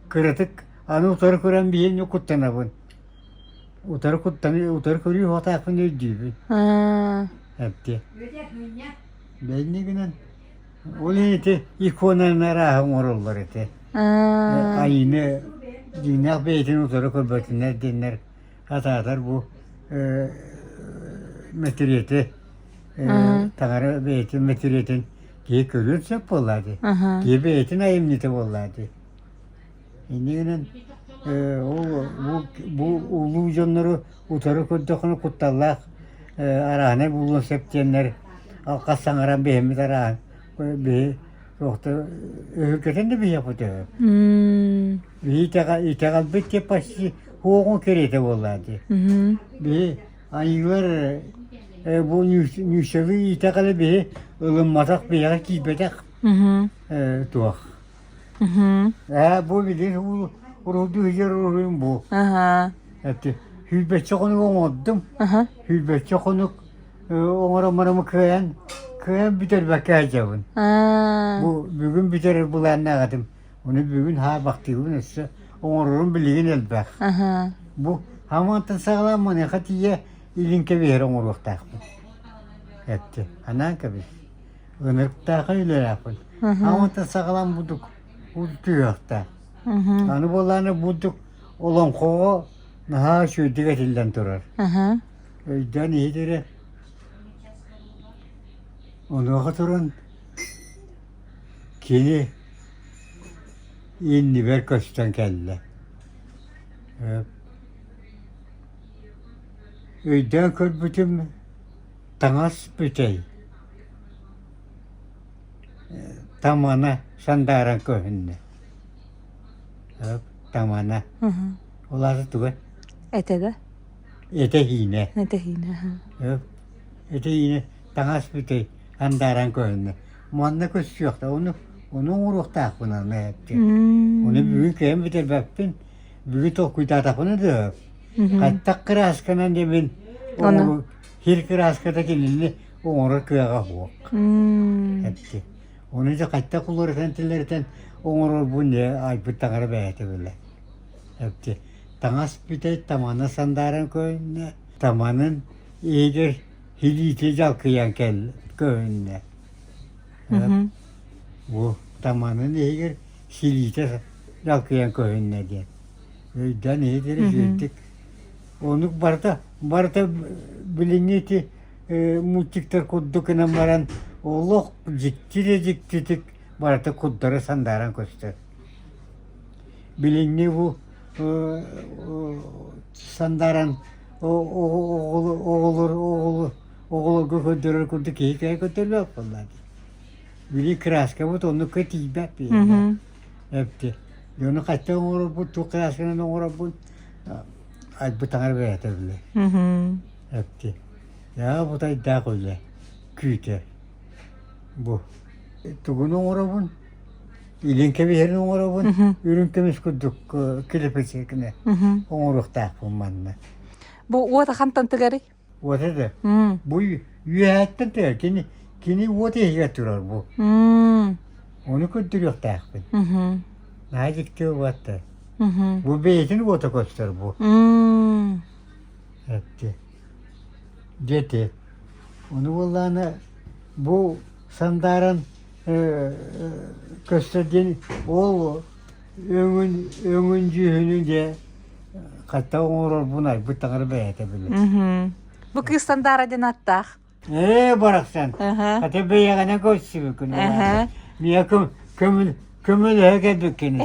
кыратык аны утары көрөн биһиэнньэ куттанабын. Утары куттаны утары көрүү хотаахпын өйдүүбүн. Эптиэ. Бэйни гынан ол иһин ити иконаны арааһы оҥороллор ити. Айыыны дьиҥнээх бэйэтин утары көрбөтүннэр диэннэр атаатар бу мэтириэти таҥара бэйэтин мэтириэтин киһи көрүөн сөп буоллаа дии. Киһи бэйэтин айымньыта буоллаа дии. Инньэ гынан ол бу, бу улуу дьоннору утары көрдөххүнэ кутталлаах арааһынай буолуон сөп диэннэр алҕас саҥаран биһиммит арааһын биһи туохта өһүргэтэн да биһиэхпит үһү. Биһи итэҕэлбит те почти суоҕун кэриэтэ буоллаа дии. Биһи айыылар бу ньүүсэлии итэҕэли биһи ылымматах биһиэхэ киирбэтэх туох. Ээ, бу билигин уруһуйдуу сылдьар уруһуйум бу. Эти сүүрбэччэ хонук оҥордум. Сүүрбэччэ хонук оҥорон бараммын кыайан кыайан бүтэрбэккэ сылдьабын. Бу бүгүн бүтэрэр былааннаах этим. Ону бүгүн хаабахтыыбын өссө оҥорорум билигин элбэх. Бу хамаантан саҕалаан маныаха тиийэ илин кэбиһэр оҥоруохтаахпын. Этти. Анаан кэбис. Ынырыктаахай үлэлээхпин. Аҕамтан саҕалаан бурдук түһүөхтээх. Аны буоллаҕына бурдук олоҥхоҕо наһаа үчүгэйдик этиллэн турар. Өйдөөн иһит эрэ. Онуоха туран кини иннибэр көстөн кэллэ. Өйдөөн көрбүтүм таҥас бүтэй Тамана сандааран көһүннэ. Тамана. Ол аата тугай? Этэ да? Этэ-иинэ. Этэ-иинэ. Этэ-иинэ таҥас бүтэй сандааран көһүннэ. Манна көстүөхтэ, ону ону оҥоруохтаахпын аны эттим. Ону бүгүн кыайан бүтэрбэппин. Бүгүн толкуйдаатахпына да хаттах кыраасканан дебин Ону Сир кырааската кинини оҥорор кыаҕа суох. Эпти. Ону дьэ хайдах уларытан тилэритэн. оҥорорбун дьэ айбыт таҥара бэйэтэ билэр. Эпти таҥас бүтэй тамана сандааран көһүннэ, таманын иһигэр илиитэ дьалкыйан кэл көһүннэ. Бу таманын иһигэр силиитэ дьалкыйан көһүннэ диэн. Өйдөөн иһитэр үчүгэйдик. Оннук барыта барыта билиҥҥи ити мультиктар курдук гынан баран олох дьикти да дьиктитик барыта курдары сандааран көстөр. Билиҥҥи бу сандааран оҕолор оҕолорго көрдөрөр курдук киһи кэһэ көрдөрбөт буолла дии. Били краскабыт оннукка тиийбэт биһиэхэ. Эпти. Дьону хачча оҥорорбут, туох красканан оҥорорбут айбыт таҥара бэйэтэ билэр. Эпти. Яа бутайдаах үлэ күүтэр. Бу тугун оҥоробун? Илин кэбиһэрин оҥоробун, үрүҥ көмүс курдук килэпэчиэкинэ оҥоруохтаахпын манна. Бу уота хантан тыгарый? Уота да. Бу үөһэттэн тыгар. Кини кини уот иһигэр турар бу. Ону көрдөрүөхтээхпин. Наһаа дьикти уоттар. Бу бэйэтин уота көстөр бу. Этти. Диэти. Ону буоллаана бу сандааран көстөр диэн ол өҥүн өҥүн дьүһүнүн дьэ хата оҥорорбун айбыт таҥара бэйэтэ билэр. Бу кыыс Сандаара диэн аттаах. Ээ барахсан. Хата бэйэҕинэн көрсүбүккүн. Миэ көмөл көмөлөһө кэлбиккин.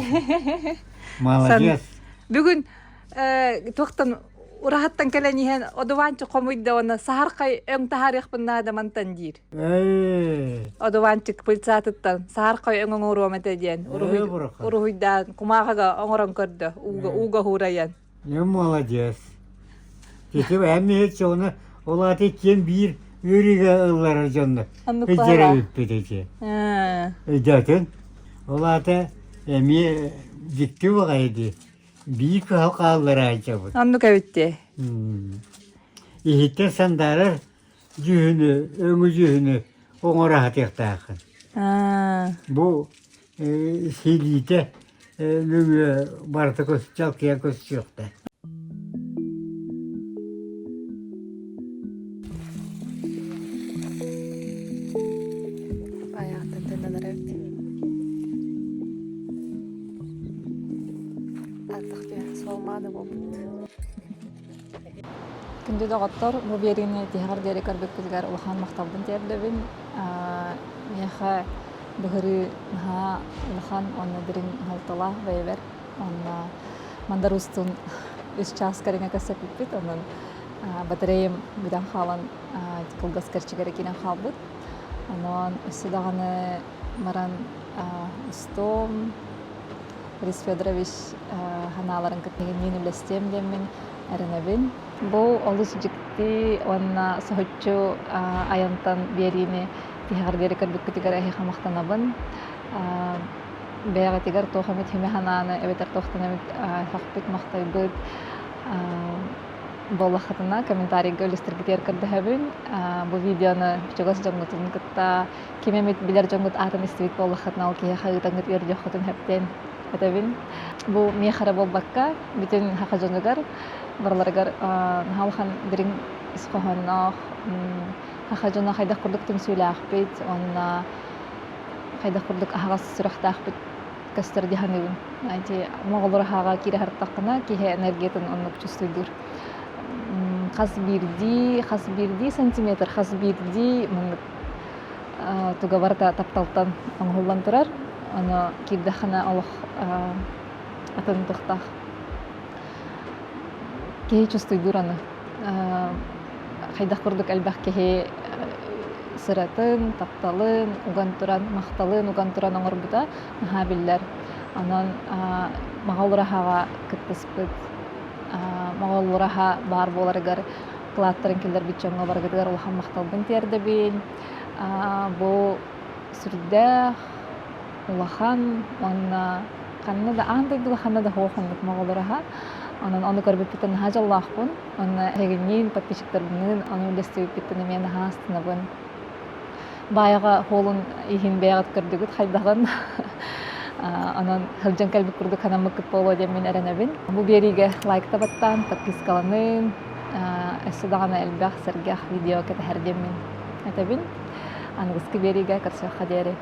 Молодец. Бүгүн туохтан ураһаттан кэлэн иһэн одуванчик хомуйда уонна саһархай өҥ таһаарыахпын наада мантан диир. Одуванчик пыльцатыттан саһархай өҥ оҥоруом этэ диэн уруһуйдаан кумааҕыга оҥорон көрдө ууга ууга уурайан. Не молодец. Ити эмиэ чону ол аата киэн биир үөрүүгэ ылларар дьонно өйдөрөбүппүт ити. Өйдөөтүн. Ол аата эмиэ дьикти баҕайы дии. Биир кыһал хаалларааччыбыт. Оннук эбит дии. Иһиттэн сандаарар дьүһүнү, өҥү дьүһүнү оҥоро сатыахтааххын. Бу силиитэ нөҥүө барыта дьалкыйан көстүөхтээх. Айааттан төннөн эрэбит. Ардах түһэн суолмааны буолбут. Күндү доҕоттор, бу биэриини тиһэҕэр диэри көрбүккүтүгэр улахан махталбын тиэрдэбин. Миэхэ быһырыы наһаа улахан уонна дириҥ суолталаах бэйэбэр. Уонна Мандар Уустуун үс чаас кэриҥэ кэпсэппиппит. Онон батареям бүтэн хаалан кылгас кэрчигэрэ киирэн хаалбыт. Онон өссө даҕаны баран устуом, Борис Федорович санааларын кытта миин үллэстиэм диэммин эрэнэбин. Бу олус дьикти уонна соһуччу айантан биэриини тиһэҕэр диэри көрбүккүтүгэр эһиэхэ махтанабын. Бэйэҕитигэр туох эмит химэ санааны эбэтэр туохтан эмит сөхпүт, махтайбыт буоллаххытына комментарийга үллэстэргитигэр көрдөһөбүн. Бу видеону чугас дьоҥҥутун кытта ким эмит билэр дьоҥҥут аатын истибит буоллаххытына ол киһиэхэ ыытаҥҥыт үөрдүөххүтүн сөптөөн этэбин. Бу миэхэ эрэ буолбакка, бүтүн саха дьонугар барыларыгар наһаа улахан дириҥ ис хоһоонноох саха дьоно хайдах курдук түмсүүлээхпит уонна хайдах курдук аһаҕас сүрэхтээхпит көстөр дии саныыбын. Ити моҕолор аһаҕа киирэ сырыттаххына киһи энергиятын оннук чувствуйдуур. Хас биирдии, хас биирдии сантиметр, хас биирдии маннык туга барыта тапталтан оҥоһуллан турар. Ону киирдэххинэ олох атын туохтаах. Киһи чувствуйдуур аны. Хайдах курдук элбэх киһи сыратын, тапталын уган туран, махталын уган туран оҥорбута наһаа биллэр. Онон Моҕол Ураһаҕа кыттыспыт Моҕол Ураһа баар буоларыгар кылааттарын киллэрбит дьоҥҥо барыгытыгар улахан махталбын тиэрдэбин. Бу сүрдээх улахан уонна ханна да аан дойдуга ханна да суох оннук Моҕол Ураһа. Онон ону көрбүппүттэн наһаа дьоллоохпун. Уонна эһигинниин, подписчиктарбыныын ону үллэстибиппиттэн эмиэ наһаа астынабын. Баайаҕа холун иһин бэйэҕит көрдүгүт хайдаҕын. Онон сылдьан кэлбит курдук санаммыккыт буолуо диэн мин эрэнэбин. Бу биэриигэ лайкта баттаан, подпискаланын, өссө даҕаны элбэх сэргэх видео кэтэһэр диэммин этэбин. Аныгыскы биэриигэ көрсүөххэ диэри.